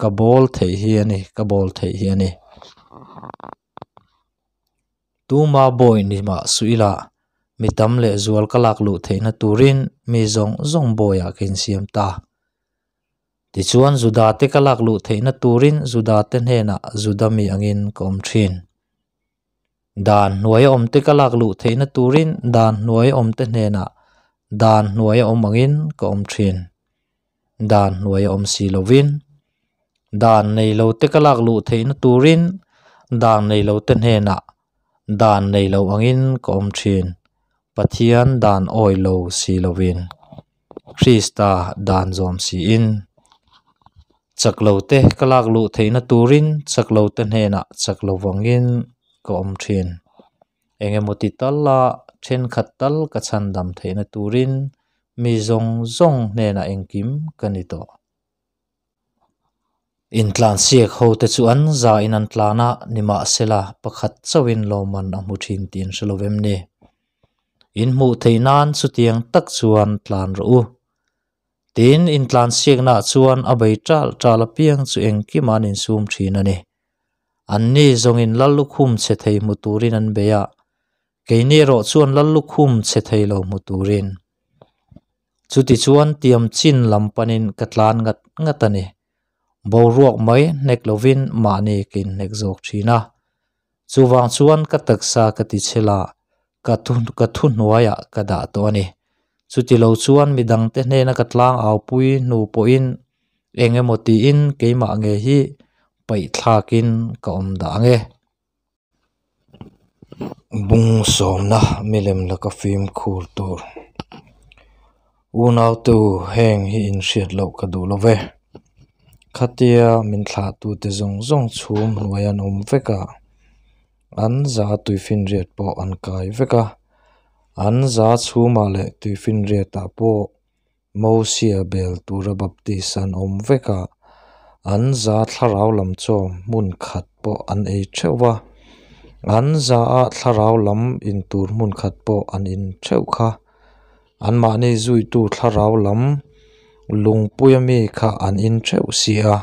ka bawl theih hi a ni ka bawl theih hi a ni. Tuma bawi ni mah suh ila mi tam leh zual ka lak luh theihna turin mi zawng zawng bawiah ka insiam ta. Tichuan Juda te ka lak luh theihna turin Juda te hnenah Juda mi angin ka awm thin. Dan hnuaia awm te ka lak luh theihna turin dan hnuaia awm te hnenah dan hnuaia awm angin ka awm thin. Dan hnuaia awm si lovin. Dan nei lote ka lak luh theihna turin dan nei lote hnenah dan nei lo angin ka awm thin, Pathian dan awi lo si lovin, Krista dan zawm siin. Chak lote ka lak luh theihna turin chak lote hnenah chak lo vangin ka awm thin. Engemaw ti tala thenkhat tal ka chhandam theihna turin mi zawng zawng hnenah engkim ka ni tawh. Intlansiak ho te chu an za in an tlan a, nimahsela pakhat chauhin lawmman a hmu thin tih an hre lo em ni? In hmuh theih nan chutiang tak chuan tlan rawh u. Tin, intlansiaknaah chuan a bei ṭal ṭal apiang chu engkim an insum thin a ni. Anni zawngin lal lukhum chhe thei hmu turin an bei a, keini erawh chuan lal lukhum chhe thei lo hmu turin. Chutichuan tiam chin lam panin ka tlan ngat ngat a ni. Boruak mai hnek lovin mahni ka inhnek zawk thin a. Chuvang chuan ka taksa ka ti chhel a, ka thu ka thuhnuaiah ka dah tawh a ni. Chuti lo chuan midangte hnena ka tlang aupui hnu pawhin eng emaw tiin keimah nge hi paihthlakin ka awm dah ang e. Bung sawmna milem laka fimkhur tur. Unaute u, heng hi in hriat loh ka duh lo ve. Khatia min thlahtute zawng zawng chhum hnuai an awm vek a, an za tuifinriat pawh an kai vek a, an za chhumah leh tuifinriatah pawh Mosia bel tura baptis an awm vek a, an za thlarau lam chaw hmun khat pawh an ei theuh va, an za a thlarau lam in tur hmun khat pawh an in theuh kha. Anmahni zuitu thlarau lam lungpui ami kha an in theuh si a,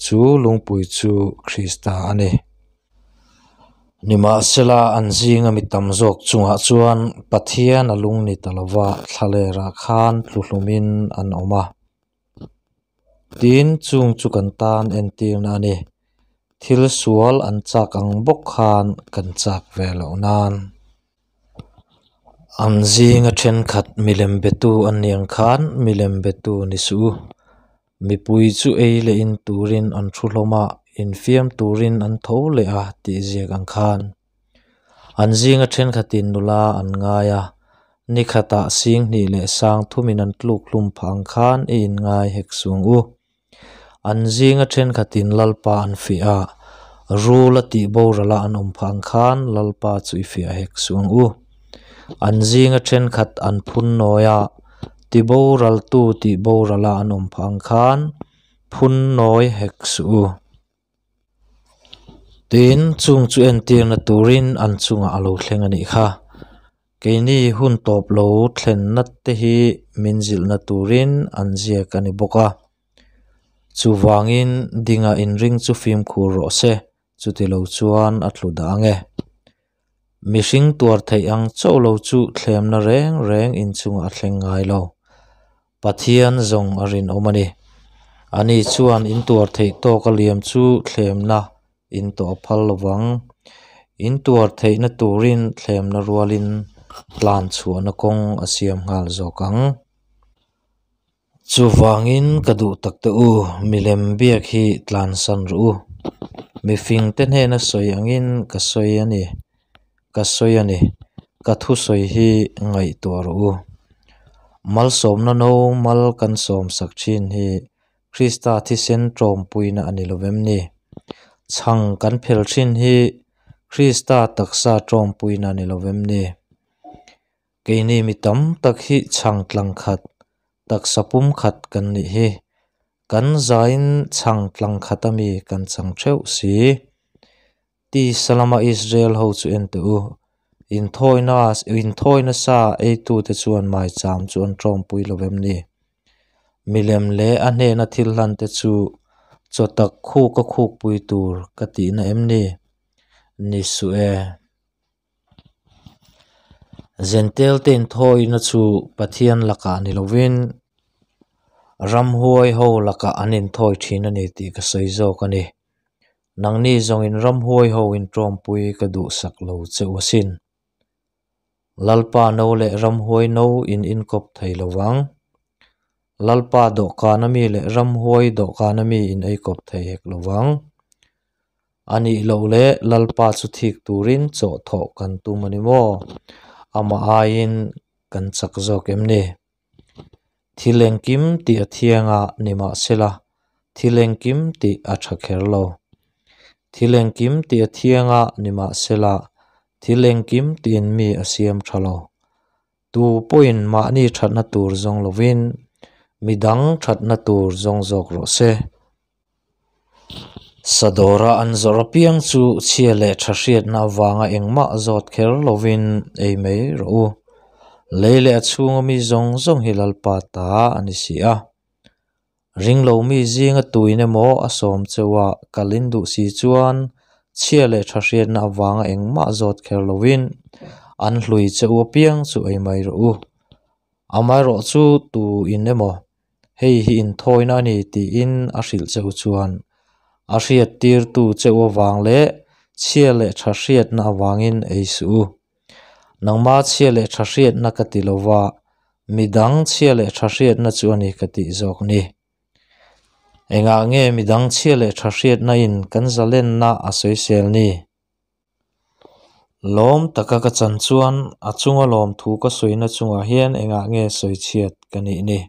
chu lungpui chu Krista a ni. Nimahsela, an zinga mi tam zawk chungah chuan Pathian a lung ni ta lova thlalerah khan tluhlumin an awm a. Tin, chung chu kan tan entirna a ni. Thil sual an chak ang bawk khan kan chak ve loh nan. An zinga thenkhat milem betu an ni ang khan milem betu ni suh u. Mipui chu ei leh in turin an thu hlawm a, infiam turin an tho leh a tih ziak ang khan. An zinga thenkhatin nula an ngai a, ni khatah sing hnih leh sang thumin an tluk hlum phah ang khan i inngai hek suang u. An zinga thenkhatin Lalpa an fiah a, rul a tih boral a an awm phah ang khan Lalpa chu i fiah hek suh ang u. An zinga thenkhat an phun nawi a, ti boraltu tih boral a an awm phah ang khan phun nawi hek suh u. Tin, chung chu entirna turin an chungah a lo thleng a nih kha. Keini hun tawp lo thlenna te hi min zilhna turin an ziak a ni bawk a. Chuvangin dinga inring chu fimkhur rawh se, chuti lo chuan a tlu dah ang e. Mihring tuar theih ang chauh lo chu thlemna reng reng inchungah a thleng ngai lo. Pathian zawng a rinawm a ni. Ani chuan in tuar theih tawk a liam chu thlemna in tawh a phal lo vang. In tuar theihna turin thlemna rualin tlan chhuahna kawng a siam nghal zawk ang. Chuvangin ka duh tak te u, milem biak hi tlansan rawh u. Mifingte hnena sawi angin ka sawi a ni, ka sawi a ni, ka thusawi hi ngaihtuah rawh u. Malsawmna no mal kan sawmsak thin hi Krista thisen tawmpuina a ni lo vem ni? Chhang kan phel thin hi Krista taksa tawmpuina a ni lo vem ni? Keini mi tam tak hi chhang tlang khat, taksa pum khat kan nih hi. Kan zain chhang tlang khat ami kan chang theuh si. Tisa lama Israel ho chu en teh u. Inthawina inthawina sa eitute chuan maicham chu an tawmpui lo vem ni? Milem leh a hnena thil hlan te chu chaw tak khuk a khukpui tur ka tihna em ni? Ni suh e. Zentel te inthawina chu Pathian lakah ni lovin ramhuai ho lakah an inthawi thin a ni tih ka sawi zawk a ni. Nangni zawngin ramhuai ho intawmpui ka duhsak lo che u asin. Lalpa no leh ramhuai no in inkawp thei lo vang. Lalpa dawhkana mi leh ramhuai dawhkana mi in ei kawp thei hek lo vang. A nih loh leh Lalpa chu thik turin chawh thawh kan tum a ni maw? Amah aiin kan chak zawk em ni? Thil engkim tih a thiang a, nimahsela, thil engkim tih a tha kher lo. Thil engkim tih a thiang a, nimahsela, thil engkim tiin mi a siam tha lo. Tu pawhin mahni thatna tur zawng lovin midang thatna tur zawng zawk rawh se. Sadawra an zawrh apiang chu chhia leh tha hriatna avanga engmah zawt kher lovin ei mai rawh u. Lei leh a chhunga mi zawng zawng hi Lalpa ta a ni si a. Ringlo mi zinga tuin emaw a sawm cheu a, kal in duh si chuan chhia leh tha hriatna avanga engmah zawt kher lovin an hlui cheu apiang chu ei mai rawh u. Amaherawhchu tu in emaw hei hi inthawina a ni tiin a hrilh cheu chuan a hriattirtu cheu avang leh chhia leh tha hriatna avangin ei suh u. Nangma chhia leh tha hriatna ka ti lova, midang chhia leh tha hriatna chu a ni ka tih zawk ni. Engah nge midang chhia leh tha hriatna in kan zalenna a sawisel ni? Lawm taka ka chan chuan a chunga lawmthu ka sawina chungah hian engah nge sawichhiat ka nih ni?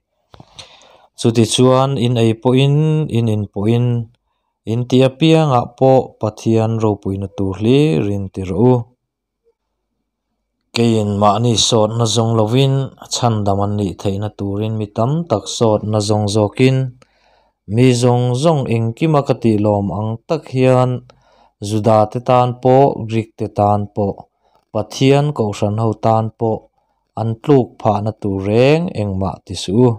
Chutichuan in ei pawhin, in in pawhin, in tih apiangah pawh Pathian ropuina tur hlirin ti rawh u. Keiin mahni sawtna zawng lovin chhandam an nih theihna turin mi tam tak sawtna zawng zawkin mi zawng zawng engkima ka tih lawm ang tak hian Juda te tan pawh Greek te tan pawh Pathian kohhran ho tan pawh an tluk phahna tur reng engmah ti suh u.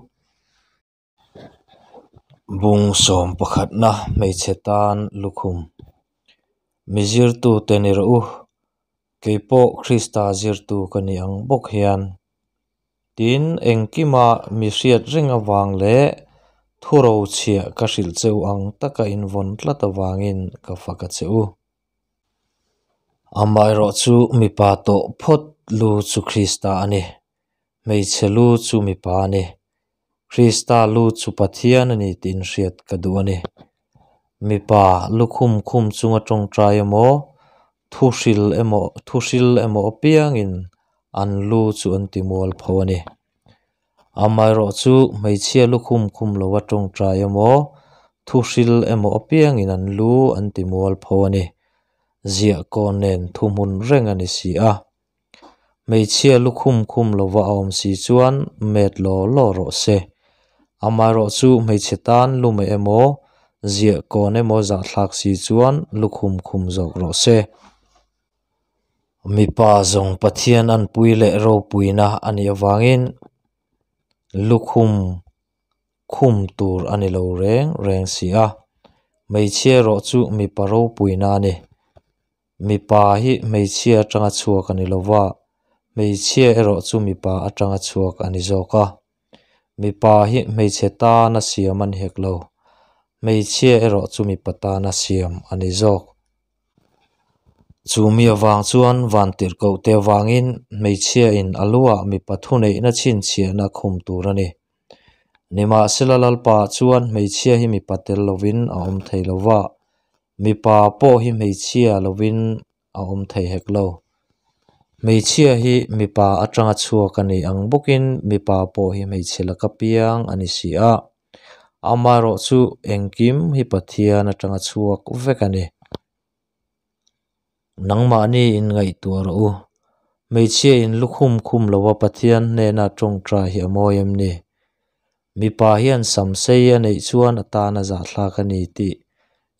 Bung sawm pakhatna hmeichhe tan lukhum mi zirtute ni rawh u, kei pawh Krista zirtu ka ni ang bawk hian. Tin, engkima mi hriat reng avang leh thuro chhiah ka hrilh cheu ang taka invawn tlat avangin ka fak a che u. Amaherawhchu mipa tawh phawt lu chu Krista a ni. Hmeichhe lu chu mipa a ni. Krista lu chu Pathian a ni tih inhriat ka duh a ni. Mipa lukhum khum chunga tawngtai emaw, thu hril emaw thu hril emaw apiangin an lu chu an ti mual pho a ni. Amaherawhchu hmeichhia lukhum khum lova tawngtai emaw, thu hril emaw apiangin an lu an ti mual pho a ni. Ziah kawn nen thuhmun reng a ni si a. Hmeichhia lukhum khum lova a awm si chuan met law law rawh se. Amaherawhchu hmeichhe tan lume emaw, ziah kawn emaw zahthlak si chuan lukhum khum zawk rawh se. Mipa zawng Pathian anpui leh ropuina a nih avangin lukhum khum tur a ni lo reng reng si a. Hmeichhia erawh chu mipa ropuina a ni. Mipa hi hmeichhia atanga chhuak a ni lo va, hmeichhia erawh chu mipa atanga chhuak a ni zawk a. Mipa hi hmeichhe tana siam a ni hek lo, hmeichhia erawh chu mipa tana siam a ni zawk. Chu mi avang chuan vantirhkohte avangin hmeichhiain a luah mipa thuneihna chhinchhiahna khum tur a ni. Nimahsela Lalpa chuan hmeichhia hi mipa tel lovin a awm thei lo va, mipa pawh hi hmeichhia lovin a awm thei hek lo. Hmeichhia hi mipa atanga chhuak a ni ang bawkin mipa pawh hi hmeichhe laka piang a ni si a. Amaherawhchu engkim hi Pathian atanga chhuak vek a ni. Nangmahni in ngaihtuah rawh u. Hmeichhia in lukhum khum lova Pathian hnena tawngtai hi a mawi em ni? Mipa hian sam sei a neih chuan a tan a zahthlak a ni tih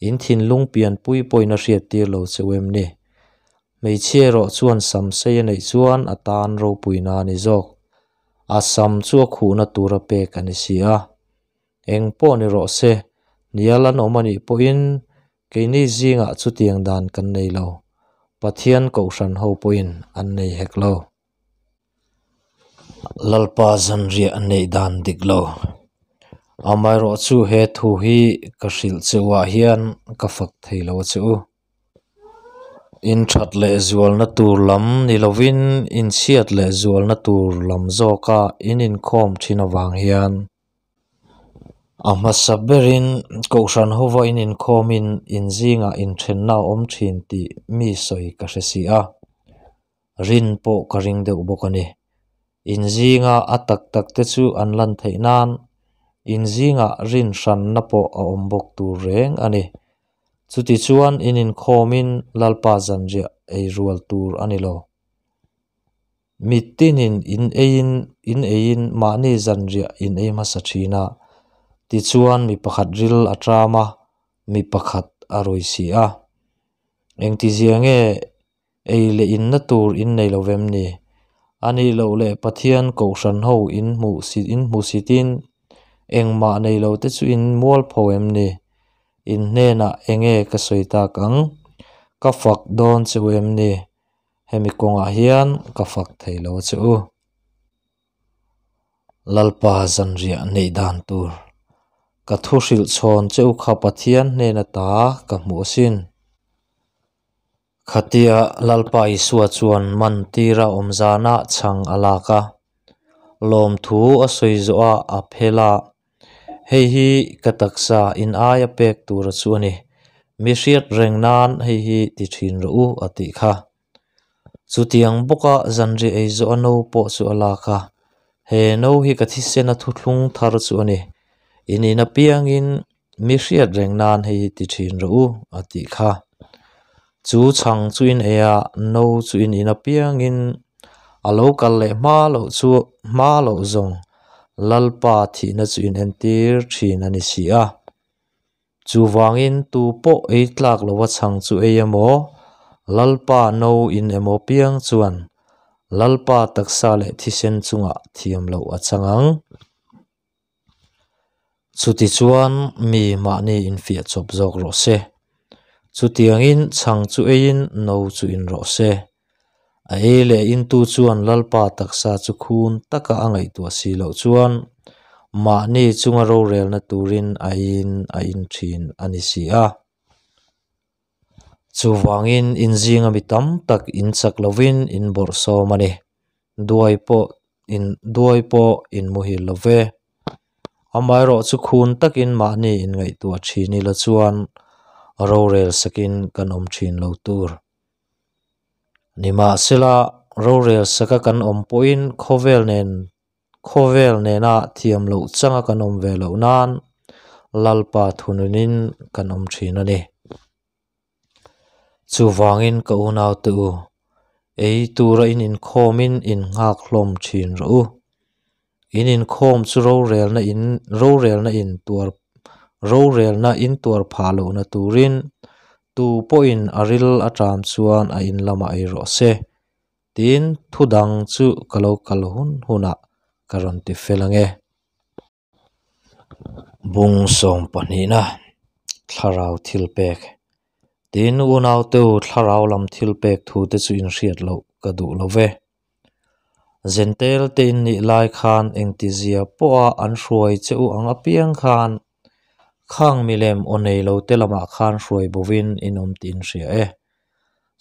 in thinlung pianpui pawhin a hriattir lo cheu em ni? Hmeichhia erawh chuan sam sei a neih chuan a tan ropuina a ni zawk. A sam chu a khuhna tura pek a ni si a. Eng pawh ni rawh se, hnial an awm a nih pawhin keini zingah chutiang dan kan nei lo, Pathian kohhran ho pawhin an nei hek lo. Lalpa zanriah neih dan dik lo. Amaherawhchu he thu hi ka hrilh che uah hian ka fak thei lo a che u. Inthat leh zualna tur lam ni lovin inchhiat leh zualna tur lam zawka in inkhawm thin avang hian. A hmasa berin Kohhran hova in inkhawmin in zingah inthenna a awm thin tih mi sawi ka hre si a, rin pawh ka ring deuh bawk a ni. In zinga a tak tak te chu an lan theih nan in zingah rin hranna pawh a awm bawk tur reng a ni. Chutichuan in inkhawmin Lalpa zanriah ei rual tur a ni lo. Mitinin in eiin in eiin mahni zanriah in ei hmasa thin a, tichuan mi pakhat ril a ṭam a, mi pakhat a rui si a. Engtizia nge ei leh inna tur in nei lo vem ni? A nih loh leh Pathian Kohhran ho in hmuh in hmusitin engmah nei lo te chu in mualpho em ni? In hnenah enge ka sawi tak ang? Ka fak dawn che u em ni? Hemi kawngah hian ka fak thei lo che u. Lalpa zanriah neih dan tur ka thu hrilh chhawn che u kha Pathian hnena ta ka hmuh asin. Khatia Lalpa Isua chuan man tira awm zanah chhang a lak a, lawmthu a sawi zawh a a phel a, Hei hi ka taksa in aia pek tura chu a ni, mi hriat reng nan hei hi ti thin rawh u a tih kha. Chutiang bawka zanriah ei zawh a no pawh chu a lak a, He no hi ka thisen a thuthlung thar chu a ni, in in apiangin Mi hriat reng nan hei hi ti thin rawh u a tih kha. Chu chhang chu in ei a, no chu in in apiangin a lo kal leh hma loh chu hma loh zawng Lalpa thihna chu in entir thin a ni si a. Chuvangin tu pawh ei tlak lova chhang chu ei emaw, Lalpa no in emaw piang chuan Lalpa taksa leh thisen chungah thiam loh a chang ang. Chutichuan mi mahni infiah chawp zawk rawh se. Chutiangin chhang chu eiin no chu in rawh se. A ei leh intu chuan Lalpa taksa chu khun taka a ngaihtuah si loh chuan mahni chunga rorelna turin a eiin a in thin a ni si a. Chuvangin inzinga mi tam tak in chak lovin in bawrhsawm a ni. Duai pawh in duai pawh in muhil lo ve. Amaherawh chu khun takin mahni inngaihtuah thin ila chuan rorel sakin kan awm thin lo tur. Nimahsela, rorel saka kan awm pawhin khawvel nen khawvel nena thiam loh changa kan awm ve loh nan Lalpa thununin kan awm thin a ni. Chuvangin ka unaute u, ei tura in inkhawmin in nghak hlawm thin rawh u. In inkhawm chu rorelna in rorelna in tuar rorelna in tuar phah lohna turin tu pawhin a ril a ṭam chuan a in lamah ei rawh se. Tin, thu dang chu ka lo kal hun hunah ka rawn ti fel ange. Bung sawm pahnihna, Thlarau thil pek. Tin, unaute u thlarau lam thil pek thu te chu inhriat loh ka duh lo ve. Zentel te in nih lai khan engtizia pawha an hruai che u ang apiang khan khang milem aw nei lo te lamah khan hruai bovin in awm tih in hria e.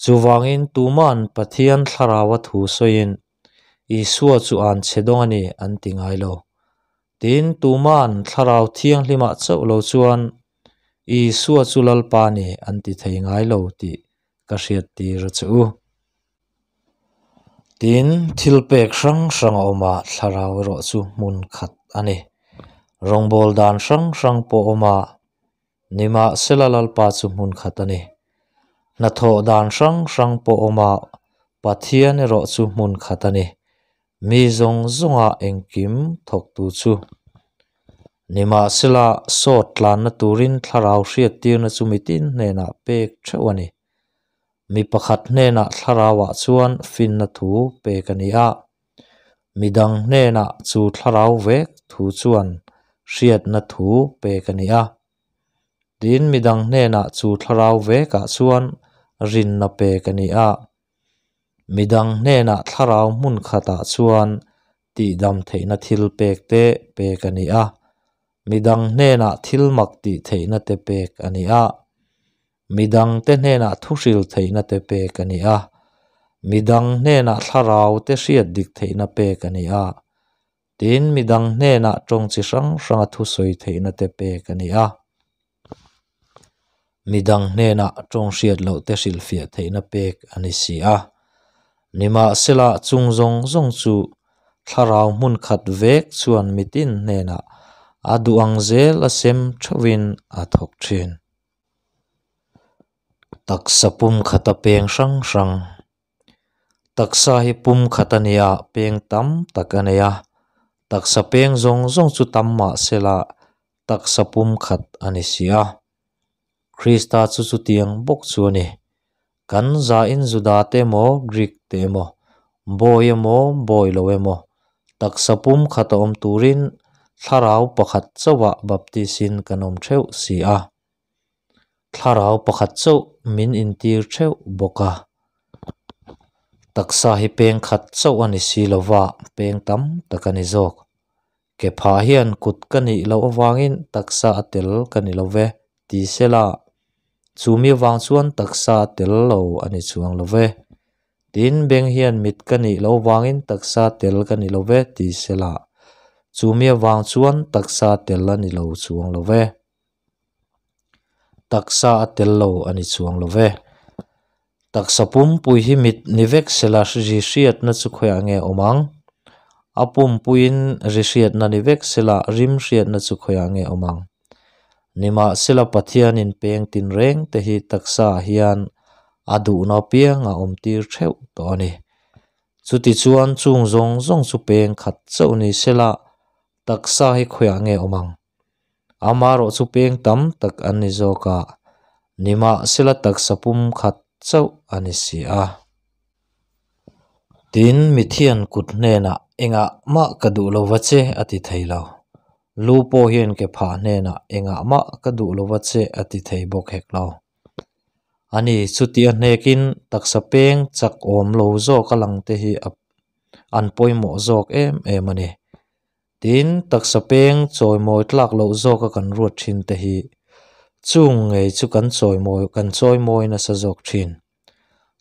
Chuvangin tuman Pathian thlaraua thu sawiin Isua chu an chhe dawng a ni an ti ngai lo. Tin, tuman Thlarau Thianghlimah chauh lo chuan Isua chu Lalpa ni an ti thei ngai lo tih ka hriattir a che u. Tin, thil pek hrang hrang a awm a, Thlarau erawh chu hmun khat a ni. Rawngbâwl dan hrang hrang pawh a awm a, Nimahsela Lalpa chu hmun khat a ni. Hnathawh dan hrang hrang pawh awm a, Pathian erawh chu hmun khat a ni. Mi zawng zawnga engkim thawktu chu. Nimahsela sawt tlanna turin thlarau hriattirna chu mitin hnenah pek theuh a ni. Mi pakhat hnenah thlarauah chuan finna thu pek a ni a, Midang hnenah chu thlarau vek thu chuan hriatna thu pek a ni a. Tin, midang hnenah chu thlarau vekah chuan rinna pek a ni a. Midang hnenah thlarau hmun khatah chuan tihdam theihna thil pek te pek a ni a. Midang hnenah thil mak tih theihna te pek a ni a. Midangte hnenah thuhril theihna te pek a ni a, midang hnenah thlarau te hriat dik theihna pek a ni a. Tin, midang hnenah tawng chi hrang hranga thusawi theihna te pek a ni a. Midang hnenah tawng hriat loh te hrilhfiah theihna pek a ni si a. Nimahsela, chung zawng zawng chu thlarau hmun khat vek chuan mitin hnenah a duh ang zel a sem theuhin a thawk thin. Taksa pum khata peng hrang hrang. Taksa hi pum khat a ni a, peng tam tak a nei a. Taksa peng zawng zawng chu tam mah sela taksa pum khat a ni si a. Krista chu chutiang bawk chu a ni. Kan zain Juda te emaw, Greek te emaw, bawi emaw, bawi lo emaw, taksa pum khata awm turin thlarau pakhat chauhah baptisin kan awm theuh si a. Thlarau pakhat chauh min intir theuh bawk a. Taksa hi peng khat chauh a ni si lova, peng tam tak a ni zawk. Ke phah hian kut ka nih loh avangin taksa a tel ka ni lo ve, ti sela, chumi avang chuan taksa a tel lo a ni chuang lo ve. Tin, beng hian mit ka nih loh avangin taksa a tel ka ni lo ve, ti sela, chumi avang chuan taksa a tel a ni lo chuang lo ve. Taksa a tel lo a ni chuang lo ve. Taksa pumpui hi mit ni vek sela ri hriatna chu khawiah nge awm ang? A pumpuiin ri hriatna ni vek sela rim hriatna chu khawiah nge awm ang? Nimahsela Pathianin peng tinreng te hi taksaah hian a duhna apiang a awmtir theuh tawh a ni. Chutichuan chung zawng zawng chu peng khat chauh ni sela taksa hi khawiah nge awm ang? Amaherawh chu peng tam tak an ni zawk a, nimahsela taksa pum khat chauh a ni si a. Tin, mithian kut hnenah engah mah ka duh lo va che a ti thei lo. Lu pawh hian ke phah hnenah engah mah ka duh lo va che a ti thei bawk hek lo. Ani, chuti a hnekin taksa peng chak awm lo zawk a lang te hi an pawimawh zawk em em a ni. Tin, taksa peng chawimawi tlak loh zawka kan ruat thin te hi chung ngei chu kan chawimawi kan chawimawi nasa zawk thin.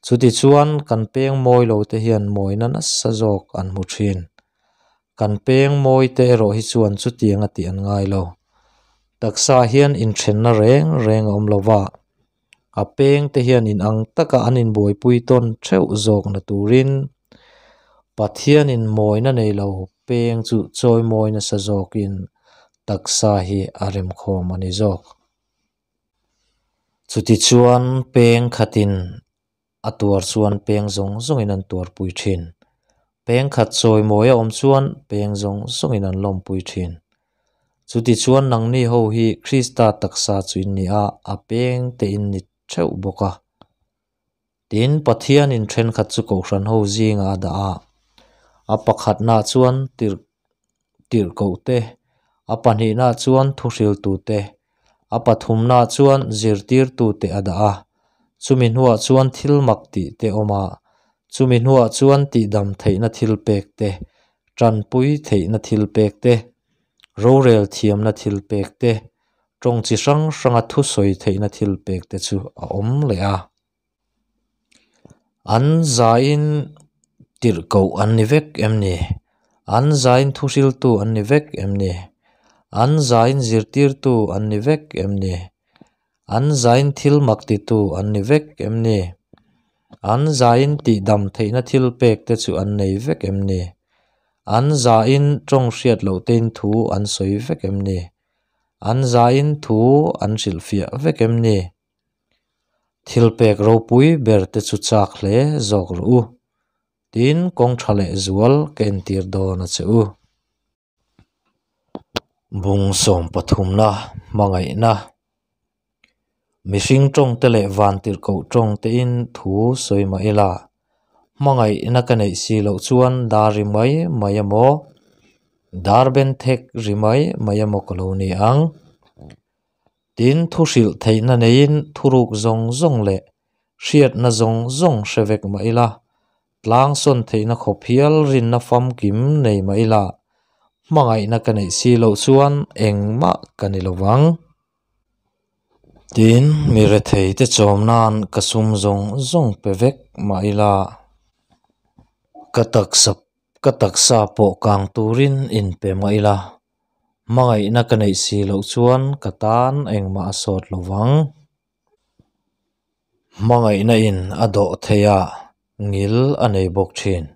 Chutichuan kan peng mawi lo te hian mawina nasa zawk an hmu thin. Kan peng mawi te erawh hi chuan chutiang a tih an ngai lo. Taksa hian inthenna reng reng a awm lo va, a peng te hian inang taka an inbuaipui tawn theuh zawkna turin Pathianin mawina nei lo peng chu chawimawi nasa zawkin taksa hi a remkhawm a ni zawk. Chutichuan peng khatin a tuar chuan peng zawng zawngin an tuarpui thin. Peng khat chawimawi a awm chuan peng zawng zawngin an lawmpui thin. Chutichuan nangni ho hi Krista taksa chu in ni a, a peng te in ni theuh bawk a. Tin, Pathianin thenkhat chu Kohhran ho zingah a dah a, a pakhatnaah chuan tirh tirhkohte, a pahnihnaah chuan thuhriltute, a pathumnaah chuan zirtirtute a dah a, chumi hnuah chuan thil mak tih te awm a, chumi hnuah chuan tihdam theihna thil pek te, tanpui theihna thil pek te, rorel thiamna thil pek te, tawng chi hrang hranga thusawi theihna thil pek te chu a awm leh a. An zain tirhkoh an ni vek em ni? An zain thuhriltu an ni vek em ni? An zain zirtirtu an ni vek em ni? An zain thil mak titu an ni vek em ni? An zain tihdam theihna thil pek te chu an nei vek em ni? An zain tawng hriat loh tein thu an sawi vek em ni? An zain thu an hrilhfiah vek em ni? Thil pek ropui ber te chu chak hle zawk rawh u. Tin, kawng tha leh zual ka entir dawn a che u. Bung sawm pathumna hmangaihna Mihring tawng te leh vantirhkoh tawng tein thu sawi mah ila, hmangaihna ka neih si loh chuan dar ri mai mai emaw, dar ben thek ri mai mai emaw ka lo ni ang. Tin, thu hrilh theihna neiin thuruk zawng zawng leh hriatna zawng zawng hre vek mah ila, tlang sawn theihna khawp hial rinna famkim nei mah ila, hmangaihna ka neih si loh chuan engmah ka ni lo vang. Tin, mi rethei te chawm nan ka sum zawng zawng pe vek mah ila, ka taksa. Ka taksa pawh kang turin inpe mah ila, hmangaihna ka neih si loh chuan ka tan engmah a sawt lo vang. Hmangaihna in a dawh thei a, ngil a nei bawk thin.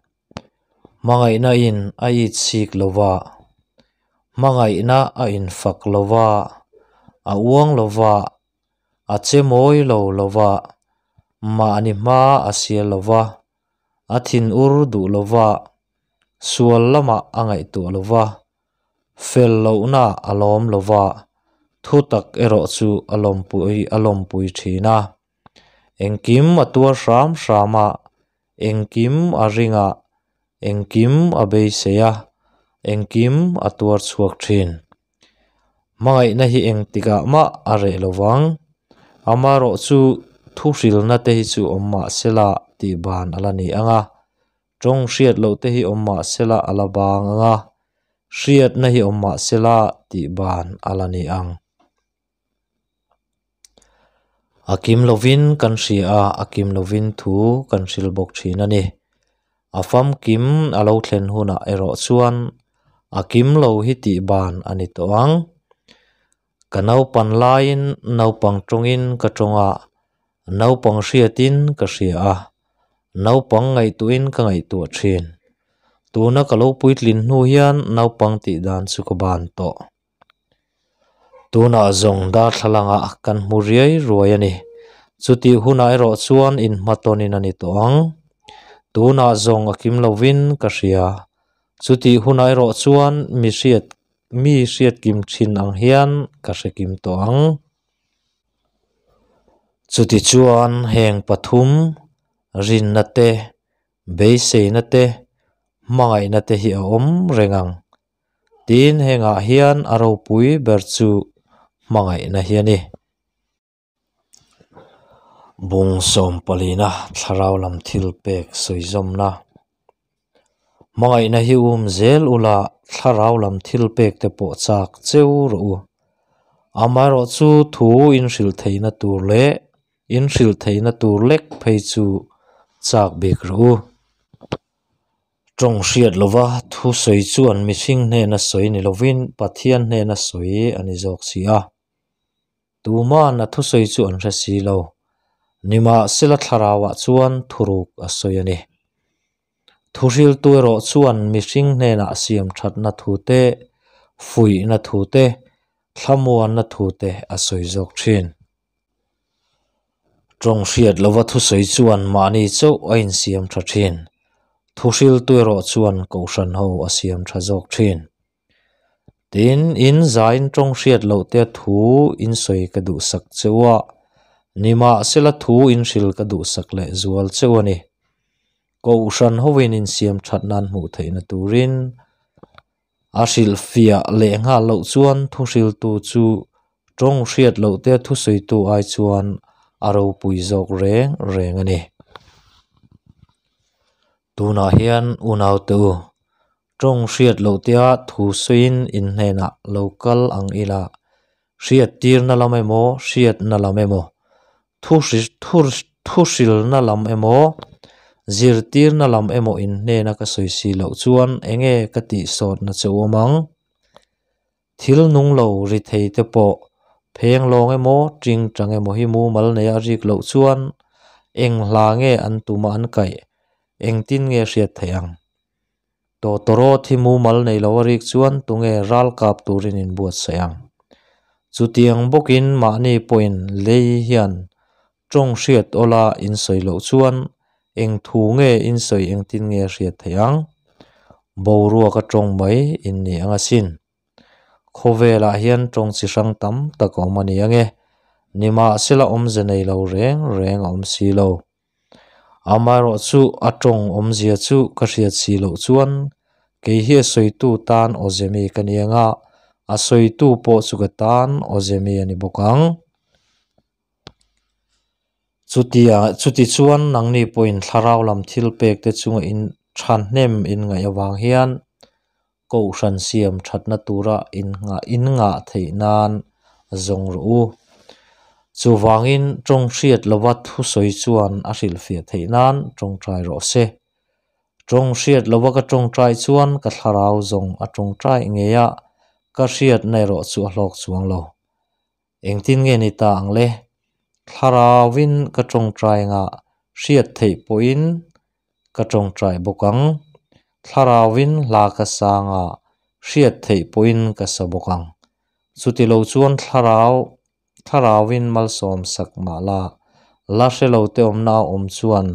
Hmangaihna in a it sik lo va, hmangaihna a infak lo va, a uang lo va, a che mawi lo lo va, mahni hma a sial lo va, a thinur duh lo va, sual lamah a ngaihtuah lo va, fel lohna a lawm lo va, thutak erawh chu a lawmpui a lawmpui thin a. Engkim a tuar hram hram a, engkim a ring a, engkim a beisei a, engkim a tuar chhuak thin. Hmangaihna hi engtikah mah a reh lo vang. Amaherawhchu thu hrilna te hi chu awm mah sela tih ban a la ni ang a, tawng hriat loh te hi awm mah sela a la bang ang a, hriatna hi awm mah sela tih ban a la ni ang. A kim lovin kan hria a, a kim lovin thu kan hril bawk thin a ni. A famkim a lo thlen hunah erawh chuan a kim lo hi tih ban a ni tawh ang. Ka naupan laiin naupang tawngin ka tawng a, naupang hriatin ka hria a, naupang ngaihtuahin ka ngaihtuah thin. Tuna ka lo puitlin hnu hian naupang tih dan chu ka ban tawh. Tunah zawng darthlalangah kan hmu riai ruai a ni. Chutih hunah erawh chuan inhmatawnin a ni tawh ang. Tunah zawng a kim lovin ka hria. Chutih hunah erawh chuan mi hriat mi hriat kim thin ang hian ka hre kim tawh ang. Chutichuan heng pathum, rinna te, beiseina te, hmangaihna te hi a awm reng ang. Tin, hengah hian a ropui ber chu hmangaihna hi a ni. Bung sawm palina thlarau lam thil pek sawizawmna. Hmangaihna hi um zel ula thlarau lam thil pek te pawh chak cheu rawh u. Amaherawhchu thu inhrilh theihna tur leh inhrilh theihna tur lek phei chu chak bik rawh u. Tawng hriat lova thu sawi chuan mihring hnena sawi ni lovin Pathian hnena sawi a ni zawk si a. Tuman a thusawi chu an hre si lo. Nimahsela thlarauah chuan thuruk a sawi a ni. Thuhriltu erawh chuan mihring hnenah siam thatna thu te, fuihna thu te, thlamuanna thu te a sawi zawk thin. Tawng hriat lova thusawi chuan mahni chauh a insiam tha thin. Thuhriltu erawh chuan kohhran ho a siam tha zawk thin. Tin, in zain tawng hriat loh te thu in sawi ka duhsak cheu a, nimahsela thu in hril ka duhsak leh zual cheu a ni. Kohhran hoin insiam that nan hmuh theihna turin a hrilhfiah leh nghal loh chuan thuhriltu chu tawng hriat loh te thusawitu ai chuan a ropui zawk reng reng a ni. Tunah hian unaute u, tawng hriat loh tea thu sawiin in hnenah lo kal ang ila, hriattirna lam emaw, hriatna lam emaw, thu thuhrilna lam emaw, zirtirna lam emaw in hnena ka sawi si loh chuan enge ka tih sawtna che u awm ang? Thil nung lo ri thei te pawh pheng lawng emaw, ting tang emaw hi mumal neia a rik loh chuan eng hla nge an tuma an kaih, engtin nge hriat theih ang? Tawtawrawt hi mumal nei lo a rik chuan tunge ral kap turin inbuatsaih ang? Chutiang bawkin mahni pawhin lei hian tawng hriat awla in sawi loh chuan eng thu nge in sawi engtin nge hriat theih ang? Boruak a tawng mai in ni ang asin. Khawvelah hian tawng chi hrang tam tak a awm a ni ang e. Nimahsela awmze nei lo reng reng a awm si lo. Amaherawhchu a tawng awmzia chu ka hriat si loh chuan kei hi a sawitu tan awzemi ka ni ang a, a sawitu pawh chu ka tan awzemi a ni bawk ang. Chutia chuti chuan nangni pawhin thlarau lam thil pek te chunga in thahnem in ngaih avang hian kohhran siam thatna tura in nghah in ngah theih nan zawng rawh u. Chuvangin tawng hriat lova thusawi chuan a hrilhfiah theih nan tawngtai rawh se. Tawng hriat lova ka tawngtai chuan ka thlarau zawng a tawngtai ngei a, ka hriatna erawh chu a hlawk chuang lo. Engtin nge ni ta ang le? Thlarauvin ka tawngtai anga hriat theih pawhin ka tawngtai bawk ang. Thlarauvin hla ka sa anga hriat theih pawhin ka sa bawk ang. Chuti lo chuan thlarau Thlarauvin malsawm sak mah la, la hre lo te awmna a awm chuan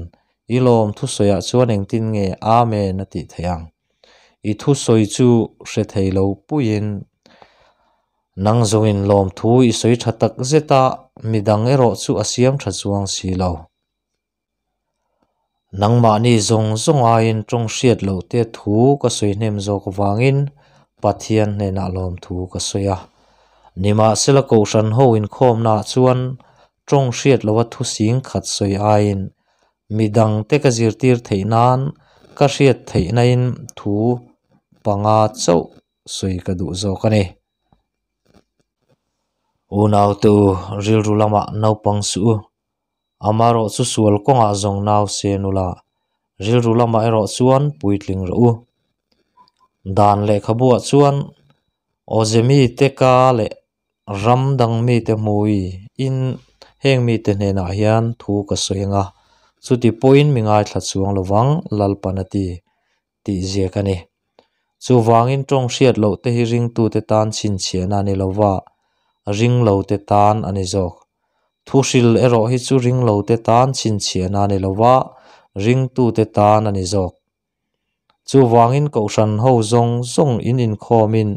i lawm thusawiah chuan engtin nge Amen a tih theih ang? I thusawi chu hre thei lo puiin nang zawngin lawmthu i sawi tha tak zet a, midang erawh chu a siam tha chuang si lo. Nangmahni zawng zawng aiin tawng hriat loh te thu ka sawi hnem zawk avangin Pathian hnenah lawmthu ka sawi a. Nimahsela Kohhran ho inkhawmnaah chuan tawng hriat loha thu sing khat sawi aiin midangte ka zirtir theih nan ka hriat theihnain thu panga chauh sawi ka duh zawk a ni. Unaute u, rilru lamah naupang suh u. Amaherawh chu sual kawngah zawng nau se nula, rilru lamah erawh chuan puitling rawh u. Dan lehkhabuah chuan awze mite ka leh ram dang mite hmui in heng mite hnenah hian thu ka sawi ang a, chuti pawhin mi ngaithla chuang lovang Lalpan a ti tih ziak a ni. Chuvangin tawng hriat loh te hi ringtute tan chhinchhiahna a ni lo va, ringlote tan a ni zawk. Thuhril erawh hi chu ringlote tan chhinchhiahna a ni lo va, ringtute tan a ni zawk. Chuvangin Kohhran ho zawng zawng in inkhawmin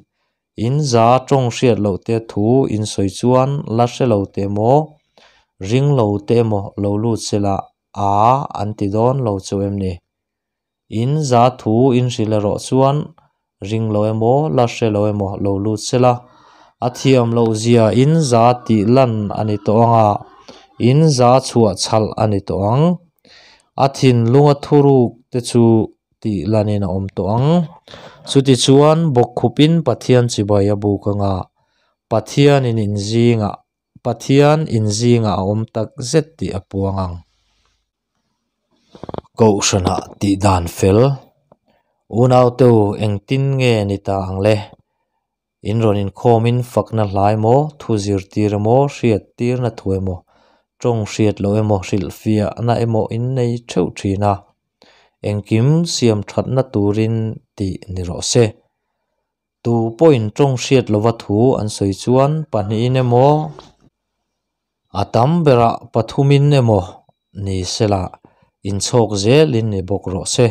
in za tawng hriat loh te thu in sawi chuan la hre lo te emaw, ringlo te emaw lo lut sela a an ti dawn lo chauh em ni? In za thu in hrilh erawh chuan ring lo emaw la hre lo emaw lo lut sela, a thiam loh zia in za tih lan a ni tawh ang a, in za chhuah chhalh a ni tawh ang. A thinlunga thuruk te chu tih lanin a awm tawh ang. Chutichuan bawkkhupin Pathian chibai a buk anga Pathianin in zingah Pathian in zingah a awm tak zet tih a puang ang. Kohhranah tih dan fel. Unaute u engtin nge ni ta ang le? In rawn inkhawmin fakna hlai maw, thu zirtir emaw, hriat tirna thu emaw, tawng hriat loh emaw, hrilhfiahna emaw in nei theuh thin a. Engkim siam thatna turin tih ni rawh se. Tu pawhin tawng hriat lova thu an sawi chuan pahnihin emaw, a tam berah pathumin emaw ni sela inchhawk zelin ni bawk rawh se.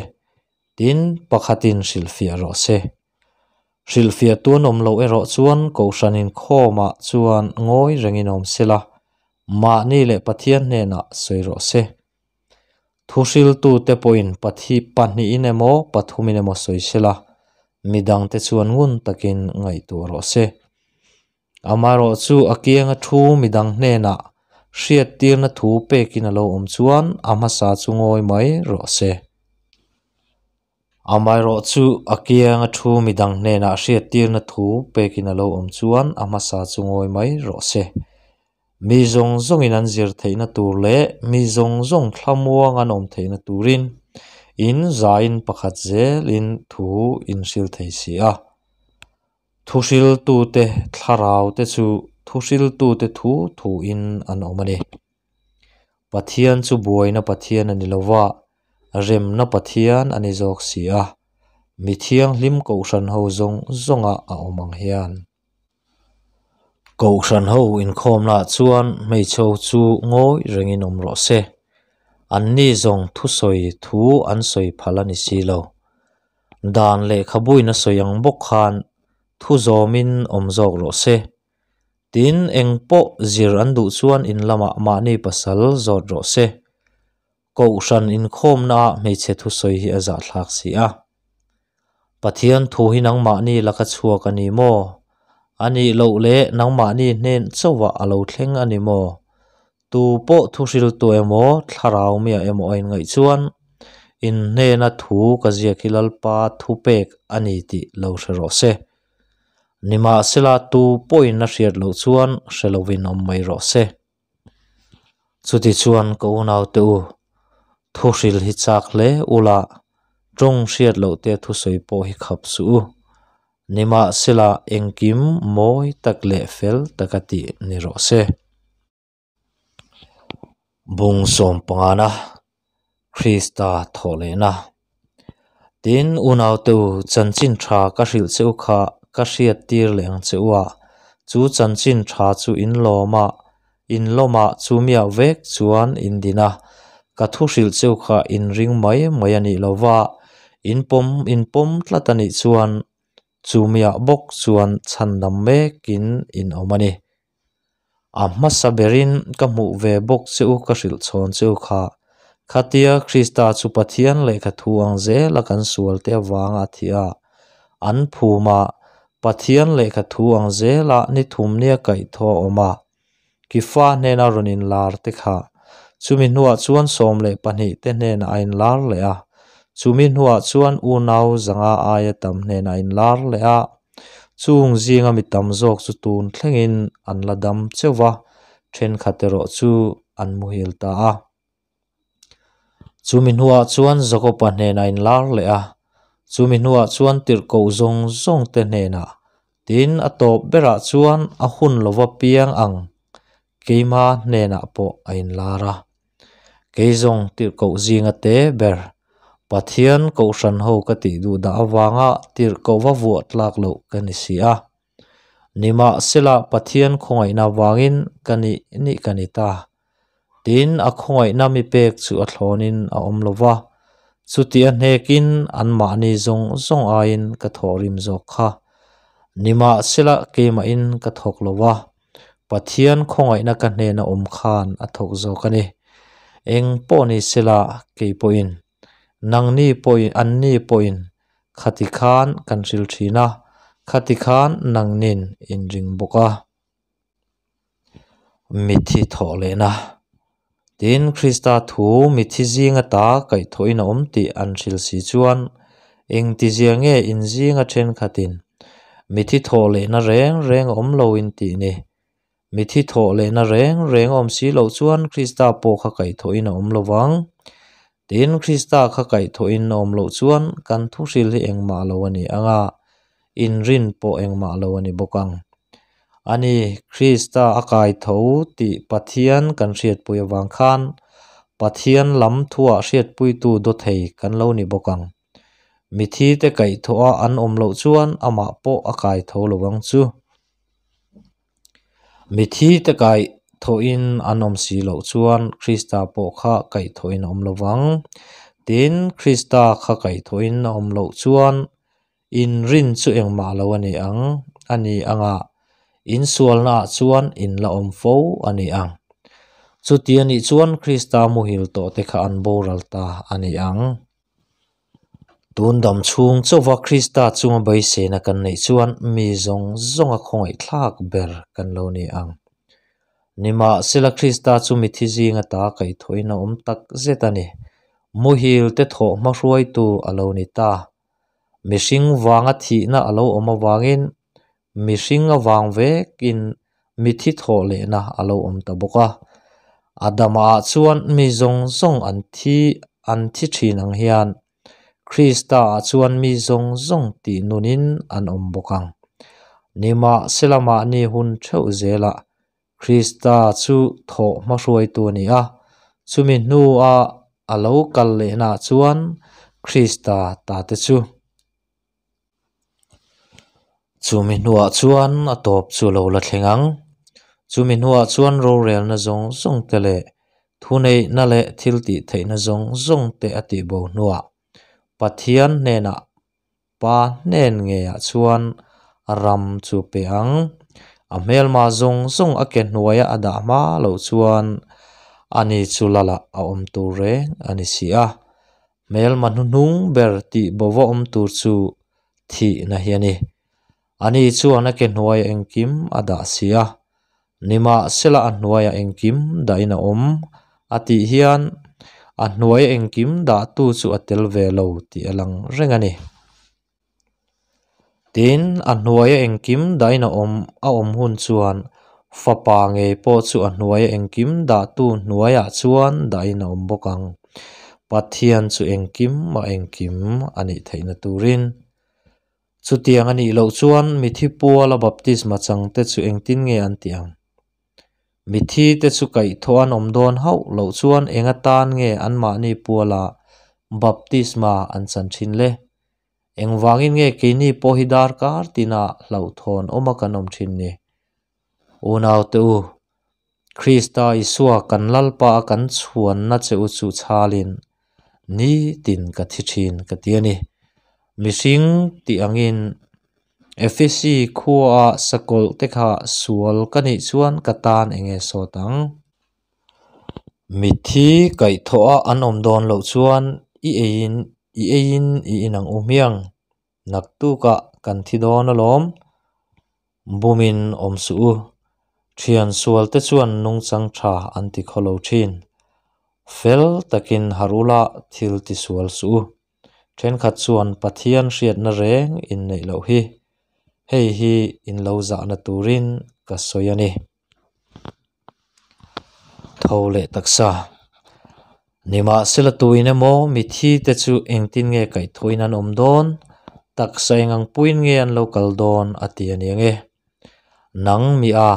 Tin, pakhatin hrilhfiah rawh se. Hrilhfiah tu an awm loh erawh chuan Kohhran inkhawmah chuan ngawi rengin awm sela, mahni leh Pathian hnenah sawi rawh se. Thuhriltute pawhin pathi pahnihin emaw pathumin emaw sawi sela, midangte chuan ngun takin ngaihtuah rawh se. Amaherawh chu a kianga thu midang hnenah hriattirna thu pekin a lo awm chuan a hmasa chu ngawi mai rawh se. Amaherawh chu a kianga thu midang hnenah hriattirna thu pekin a lo awm chuan a hmasa chu ngawi mai rawh se. Mi zawng zawngin an zir theihna tur leh mi zawng zawng thlamuang an awm theihna turin in zain pakhat zelin thu in hril thei si a. Thuhriltute thlaraute chu thuhriltute thu thuin an awm a ni. Pathian chu buaina Pathian a ni lo va, remna Pathian a ni zawk si a, mi thianghlim kohhran ho zawng zawnga a awm ang hian. Kohhran ho inkhawmnaah chuan hmeichhe ho chu ngawi rengin awm rawh se. Anni zawng thusawi thu an sawi phal a ni si lo. Dan lehkhabuin a sawi ang bawk khan thu zawmin awm zawk rawh se. Tin, eng pawh zir an duh chuan in lamah mahni pasal zawt rawh se. Kohhran inkhawmnaah hmeichhe thusawi hi a zahthlak si a. Pathian thu hi nangmahni laka chhuak a ni maw? A nih loh leh nangmahni hnen chauhah a lo thleng a ni maw? Tu pawh thuhriltu emaw, thlarau miah emaw a inngaih chuan in hnena thu ka ziak hi Lalpa thupek a ni tih lo hre rawh se. Nimahsela tu pawhin a hriat loh chuan hre lovin awm mai rawh se. Chutichuan ka unaute u, thuhril hi chak hle ula, Tawng hriat loh te thusawi pawh hi khap suh u. Nimahsela engkim mawi tak leh fel taka tih ni rawh se. Bung sawmpangana, Krista thawh lehna. Tin, unaute u, chanchin tha ka hrilh che u kha ka hriat tir leh ang che u a, chu chanchin tha chu in lawm a, in lawm a, chu miah vek chuan in din a, ka thu hrilh che u kha in ring mai mai a nih lo va, in pawm in pawm tlat a nih chuan chu miah bawk chuan chhandam mekin in awm a ni. A hmasa berin ka hmuh ve bawk che u ka hrilh chhawn che u kha. Khatia Krista chu Pathian lehkha thu ang zela kan sualte avanga a thih a, an phum a, Pathian lehkha thu ang zela ni thum nia kaihthawh a awm a, Kifa hnena rawn inlar te kha. Chumi hnuah chuan 12 te hnenah a inlar leh a, chumi hnuah chuan unau 500 aia tam hnenah a inlar leh a. Chung zinga mi tam zawk chu tun thlengin an la dam cheuh va, thenkhat erawh chu an muhil ta a. Chumi hnuah chuan Jakoba hnenah a inlar leh a, chumi hnuah chuan tirhkoh zawng zawng te hnenah, tin a tawp berah chuan a hun lova piang ang keima hnenah pawh a inlar a. Kei zawng tirhkoh zinga te ber, Pathian kohhran ho ka tih duh dah avanga tirhkoh va vuah tlak loh ka ni si a. Nimahsela Pathian khawngaihna avangin ka nih nih ka ni ta. Tin, a khawngaihna mi pek chu a thlawnin a awm lo va, chuti a hnekin anmahni zawng zawng aiin ka thawhrim zawk kha. Nimahsela keimahin ka thawk lo va, Pathian khawngaihna ka hnena awm khan a thawk zawk a ni. Eng pawh ni sela kei pawhin, nangni pawhin, anni pawhin khati khan kan hril thin a, khati khan nangnin in ring bawk a. Mithi thawh lehna. Tin, Krista thu mithi zinga ta kaihthawhin a awm tih an hril si chuan engtizia nge in zinga thenkhatin mithi thawh lehna reng reng a awm lo in tih ni? Mithi thawh lehna reng reng a awm si loh chuan Krista pawh kha kaihthawhin a awm lo vang. Tin, Krista kha kaihthawhin a awm loh chuan kan thuhril hi engmah lo a ni ang a, inrin pawh engmah lo a ni bawk ang. A ni, Krista a kai tho tih Pathian kan hriatpui avang khan Pathian lam thuah hriatpuitu dawthei kan lo ni bawk ang. Mithi te kaihthawh a an awm loh chuan amah pawh a kai tho lo ang chu. Mithi te kaihthawhin an awm si loh chuan Krista pawh kha kaihthawhin a awm lo vang. Tin, Krista kha kaihthawhin a awm loh chuan inrin chu engmah lo a ni ang, a ni anga insualnaah chuan in la awm fo a ni ang. Chuti a nih chuan Krista muhil tawhte kha an boral ta a ni ang. Tun dam chhung chauha Krista chunga beiseina kan neih chuan mi zawng zawnga khawngaihthlak ber kan lo ni ang. Nimahsela Krista chu mithi zinga ta kaihthawhin a awm tak zet a ni. Muhil te thawh hmahruaitu a lo ni ta. Mihring vanga thihna a lo awm avangin mihring avang vekin mithi thawh lehna a lo awm ta bawk a. Adama ah chuan mi zawng zawng an thi an thi thin ang hian Krista ah chuan mi zawng zawng tih nunin an awm bawk ang. Nimahsela mahni hun theuh zelah Krista chu thawh hmahruaitu a ni a, chumi hnua a lo kal lehnaah chuan Krista ta te chu. Chumi hnuah chuan a tawp chu lo la thleng ang. Chumi hnuah chuan rorelna zawng zawng te leh thuneihna leh thil tih theihna zawng zawng te a tihbo hnuah Pathian hnenah Pa hnen ngeiah chuan ram chu pe ang. A hmelma zawng zawng a ke hnuaia a dah hma loh chuan ani chu lalah a awm tur reng a ni si a. Hmelma hnuhnung ber tih bova awm tur chu thihna hi a ni. Ani chuan a ke hnuaia engkim a dah si a, nimahsela a hnuaia engkim dahin a awm a tih hian a hnuaia engkim dahtu chu a tel ve lo tih a lang reng a ni. Tin, a hnuaia engkim dahin a awm a awm hun chuan fapa ngei pawh chu a hnuaia engkim dahtu hnuaiah chuan dahin a awm bawk ang. Pathian chu engkim a engkim a nih theihna turin. Chutiang a nih loh chuan mithi puala baptisma changte chu engtin nge an tih ang? Mithi te chu kaihthawh an awm dawn hauh loh chuan eng atan nge anmahni puala baptisma an chan thin le? Engvangin nge keini pawh hi darkar tina hlauhthawn awma kan awm thin ni? Unaute u, Krista Isua kan Lalpa a kan chhuanna che u chu chhalin nitin ka thi thin ka ti a ni. Mihring tih angin Efesi khuaa sakawlh te kha sual ka nih chuan ka tan enge sawt ang? Mitthi kaihthawh a an awm dawn loh chuan i eiin i eiin i in ang u hmiang. Naktukah kan thi dawn alawm. Bumin awm suh u. Thian sual te chuan nungchang tha an ti khaw lo thin. Fel takin harh ula thil ti sual suh u. Thenkhat chuan Pathian hriatna reng in neih loh hi. Hei hi in lo zahna turin ka sawi a ni. Tho leh taksa. Nimahsela tuin emaw mithi te chu engtin nge kaihthawhin an awm dawn, taksa eng ang puiin nge an lo kal dawn a ti a ni ang e. Nang mi a,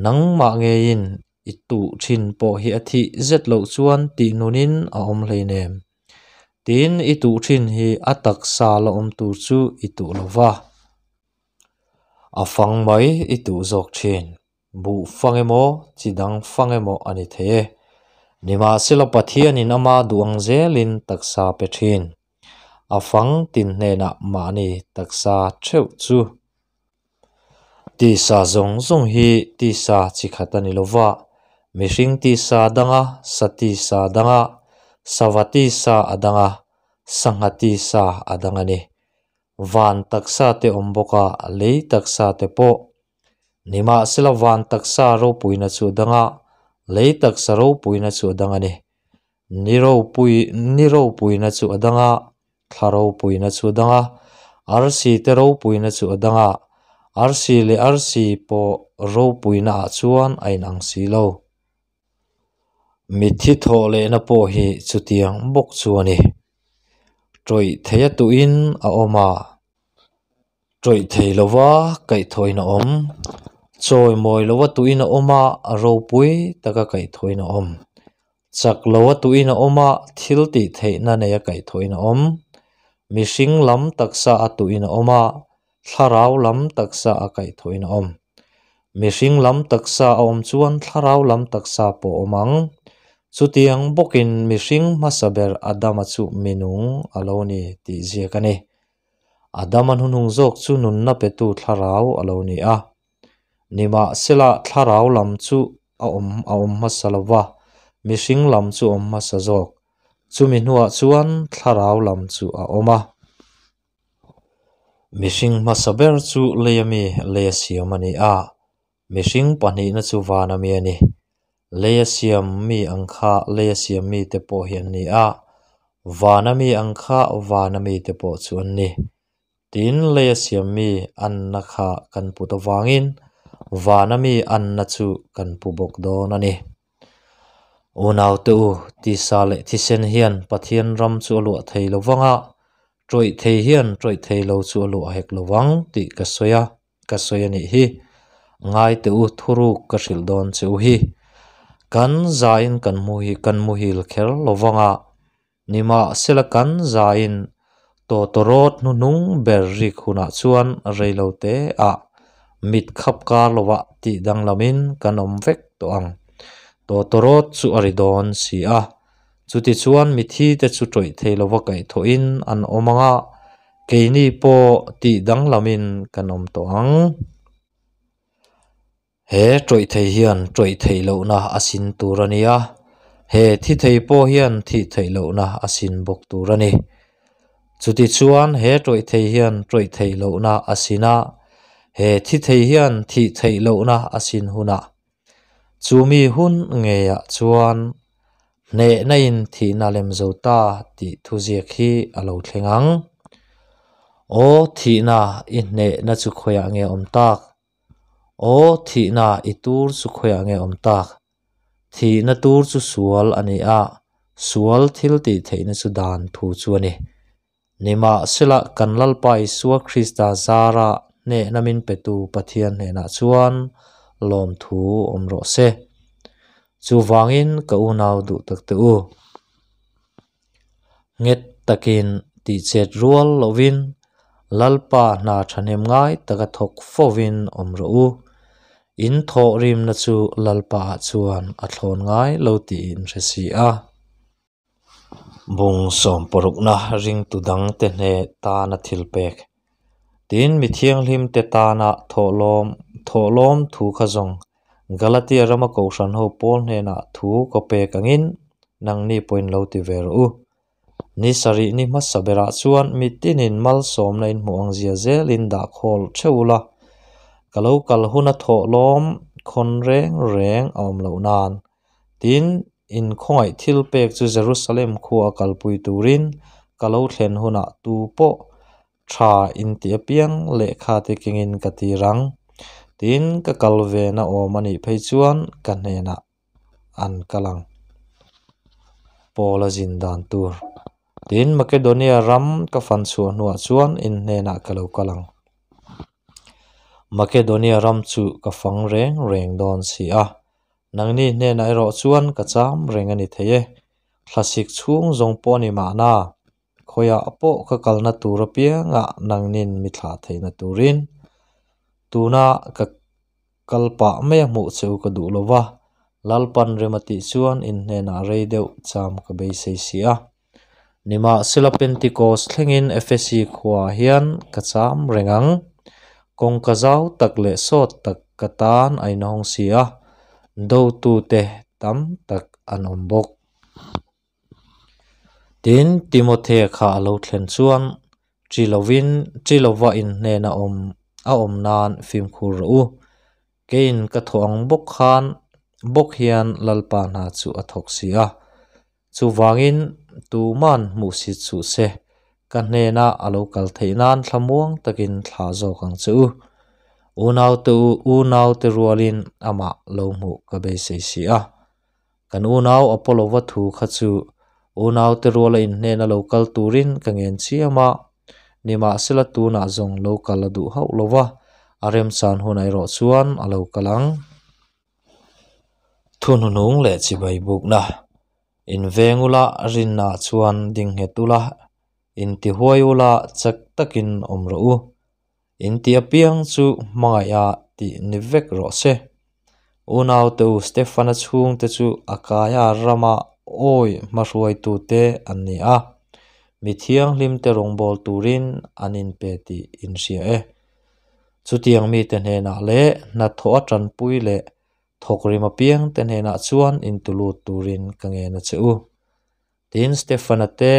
nangmah ngeiin i tuh thin pawh hi a thih zet loh chuan tih nunin a awm hleinem. Tin, i tuh thin hi a taksa la awm tur chu i tuh lo va. A fang mai i tuh zawk thin. Buh fang emaw, chi dang fang emaw a ni thei e. Nimahsela Pathianin ama duh ang zelin taksa pe thin. A fang tin hnenah mahni taksa theuh chu. Tisa zawng zawng hi tisa chi khat a ni lo va, mihring tisa a dang a, sa tisa a dang a, sava tisa a dang a, sangha tisa a dang a ni. Van taksa te awm bawk a, lei taksa te pawh. Nimahsela van taksa ropuina chu a dang a, lei taksa ropuina chu a dang a ni. Ni ropui ni ropuina chu a dang a, thla ropuina chu a dang a, arsi te ropuina chu a dang a, arsi leh arsi pawh ropuina ah chuan a inang si lo. Mitthi thawh lehna pawh hi chutiang bawk chu a ni. Tawih thei a tuhin a awm a, tawih thei lova kaihthawhin a awm. Chawimawi lova tuhin a awm a, ropui taka kaihthawhin a awm. Chak lova tuhin a awm a, thil tih theihna neia kaihthawhin a awm. Mihring lam taksa a tuhin a awm a, thlarau lam taksa a kaihthawhin a awm. Mihring lam taksa a awm chuan thlarau lam taksa pawh a awm ang. Chutiang bawkin mihring hmasa ber Adama chu minung a lo ni tih ziak a ni. Adama hnuhnung zawk chu nunna petu thlarau a lo ni a. Nimahsela thlarau lam chu a awm a awm hmasa lo va, mihring lam chu a awm hmasa zawk. Chumi hnuah chuan thlarau lam chu a awm a. Mihring hmasa ber chu lei ami lei a siam a ni a, mihring pahnihna chu van ami a ni. Lei a siam mi ang kha lei a siam mite pawh hi an ni a, van ami ang kha van ami te pawh chu an ni. Tin, lei a siam mi anna kha kan put avangin van ami anna chu kan pu bawk dawn a ni. Unaute u, tisa leh thisen hian Pathian ram chu a luah thei lo vang a, tawih thei hian tawih thei lo chu a luah hek lo vang tih ka sawi a, ka sawi a nih hi. Ngaite u, thuruk ka hrilh dawn che u hi. Kan zain kan hmu hi kan muhil kher lo vang a, nimahsela kan zain tawtawrawt hnuhnung ber rik hunah chuan reilote ah mit khap kar lovah tih danglamin kan awm vek tawh ang. Tawtawrawt chu a ri dawn si a, chutichuan mithi te chu tawih thei lova kaihthawhin an awm ang a, keini pawh tih danglamin kan awm tawh ang. He tawih thei hian tawih theih lohna a sin tur a ni a, he thi thei pawh hian thih theih lohna a sin bawk tur a ni. Chutichuan he tawih thei hian tawih theih lohna a sin a, he thi thei hian thih theih lohna a sin hunah chumi hun ngeiah chuan hnehna in thihna lem zo ta tih thuziak hi a lo thleng ang. Aw thihna i hnehna chu khawiah nge awm tak? Aw thihna i tur chu khawiah nge awm tak? Thihna tur chu sual a ni a, Sual thil tih theihna chu dan thu chu a ni. Nimahsela, kan Lalpa Isua Krista zara hnehna min petu Pathian hnenah chuan lawmthu awm rawh se. Chuvangin ka unau duh tak te u, nghet takin tihchet rual lovin Lalpa hna thahnem ngai taka thawk fovin awm rawh u. In thawh rimna chu Lalpaah chuan a thlawn ngai lo tih in hre si a. Bung sawmparukna ringtu dangte hne tana thil pek. Tin, mi thianghlimte tana thawhlawm thawhlawm thu kha zawng Galatia rama kohhran ho pawl hnenah thu ka pek angin nangni pawhin lo ti ve rawh u. Ni sarih ni hmasa berah chuan mi tinin malsawmna in hmuh ang zia zelin dah khawl theuh ula, ka lo kal huna thawhlawm khawn reng reng a awm loh nan. Tin, in khawngaih thil pek chu Jerusalem khua a kalpui turin ka lo thlen hunah tu pawh tha in ti apiang lehkha te kengin ka tir ang. Tin, ka kal ve na awm a nih phei chuan ka hnenah an kal ang. Paula zin dan tur. Tin, Makedonia ram ka fan chhuah hnuah chuan in hnenah ka lo kal ang. Makedonia ram chu ka fang reng reng dawn si a. Nangni hnenah erawh chuan ka cham reng a ni thei e. Thlasik chhung zawng pawh a ni mahna, khawiah pawh ka kalna tur apiangah nangnin mi thlah theihna turin tuna ka kal pah mai a hmuh che u ka duh lo va, Lalpan rem a tih chuan in hnenah rei deuh cham ka beisei si a. Nimahsela Pentikos thlengin Efesi khuaah hian ka cham reng ang. Kawngka zau tak leh sawt tak ka tan a inhawng si a, dotute tam tak an awm bawk. Tin, Timothea kha a lo thlen chuan chi lovin chi lova in hnena awm a awm nan fimkhur rawh u. Keiin ka thawh ang bawk khan bawk hian Lalpa hna chu a thawk si a. Chuvangin tuman hmuh sit suh se, ka hnena a lo kal theih nan thlamuang takin thla zawk ang che u. Unaute u unaute rualin amah lo hmuh ka beisei si a. Kan unau Apollo-va thu kha chu unaute ruala inhnena lo kal turin ka ngen chiam a, nimahsela tunah zawng lo kal a duh hauh lo va, a remchan hun erawh chuan a lo kal ang. Thuhnunung leh chibai bukna inveng ula rinnaah chuan ding nghet ula, intihuai ula chak takin awm rawh u. Inti apiang chu hmangaih a tih ni vek rawh se. Unaute u Stefana chhungte chu Akaia rama awi hmahruaitute an ni a, mi thianghlimte rawngbâwl turin an inpe tih in hria e. Chutiang mite hnenah leh hnathawh a tanpui leh thawkrim apiangte hnenah chuan intulut turin ka ngen a che u. Tin, Stefana te,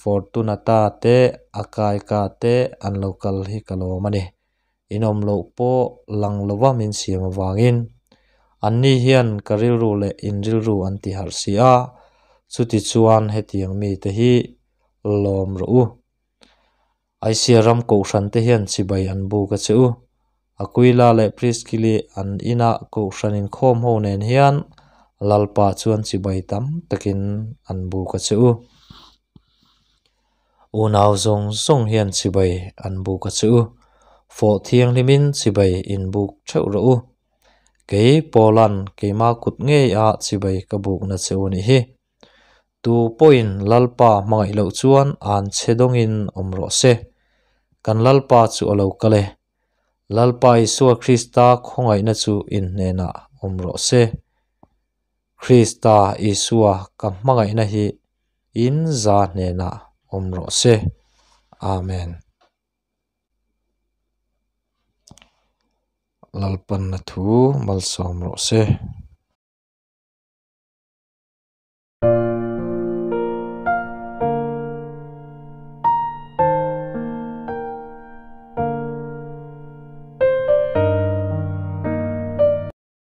Fortunata te, Akaika te an lo kal hi ka lawm a ni. In awm loh pawh lang lova min siam avangin anni hian ka rilru leh in rilru an ti harh si a, chuti chuan hetiang mite hi lawm rawh u. Asia ram kohhran te hian chibai an buk a che u. Aquila leh Priskili an ina kohhran inkhawm ho nen hian Lalpa chuan chibai tam takin an buk a che u. Unau zawng zawng hian chibai an buk a che u. Fawh thianghlimin chibai in buk theuh rawh u. Kei Paula'n keima kut ngei a chibai ka bukna che u nih hi. Tu pawhin Lalpa hmangaih loh chuan an chhe dawngin awm rawh se. Kan Lalpa chu a lo kal e. Lalpa Isua Krista khawngaihna chu in hnenah awm rawh se. Krista Isua ka hmangaihna hi in za hnenah awm rawh se. Amen. Lalpanna thu malsawm rawh se.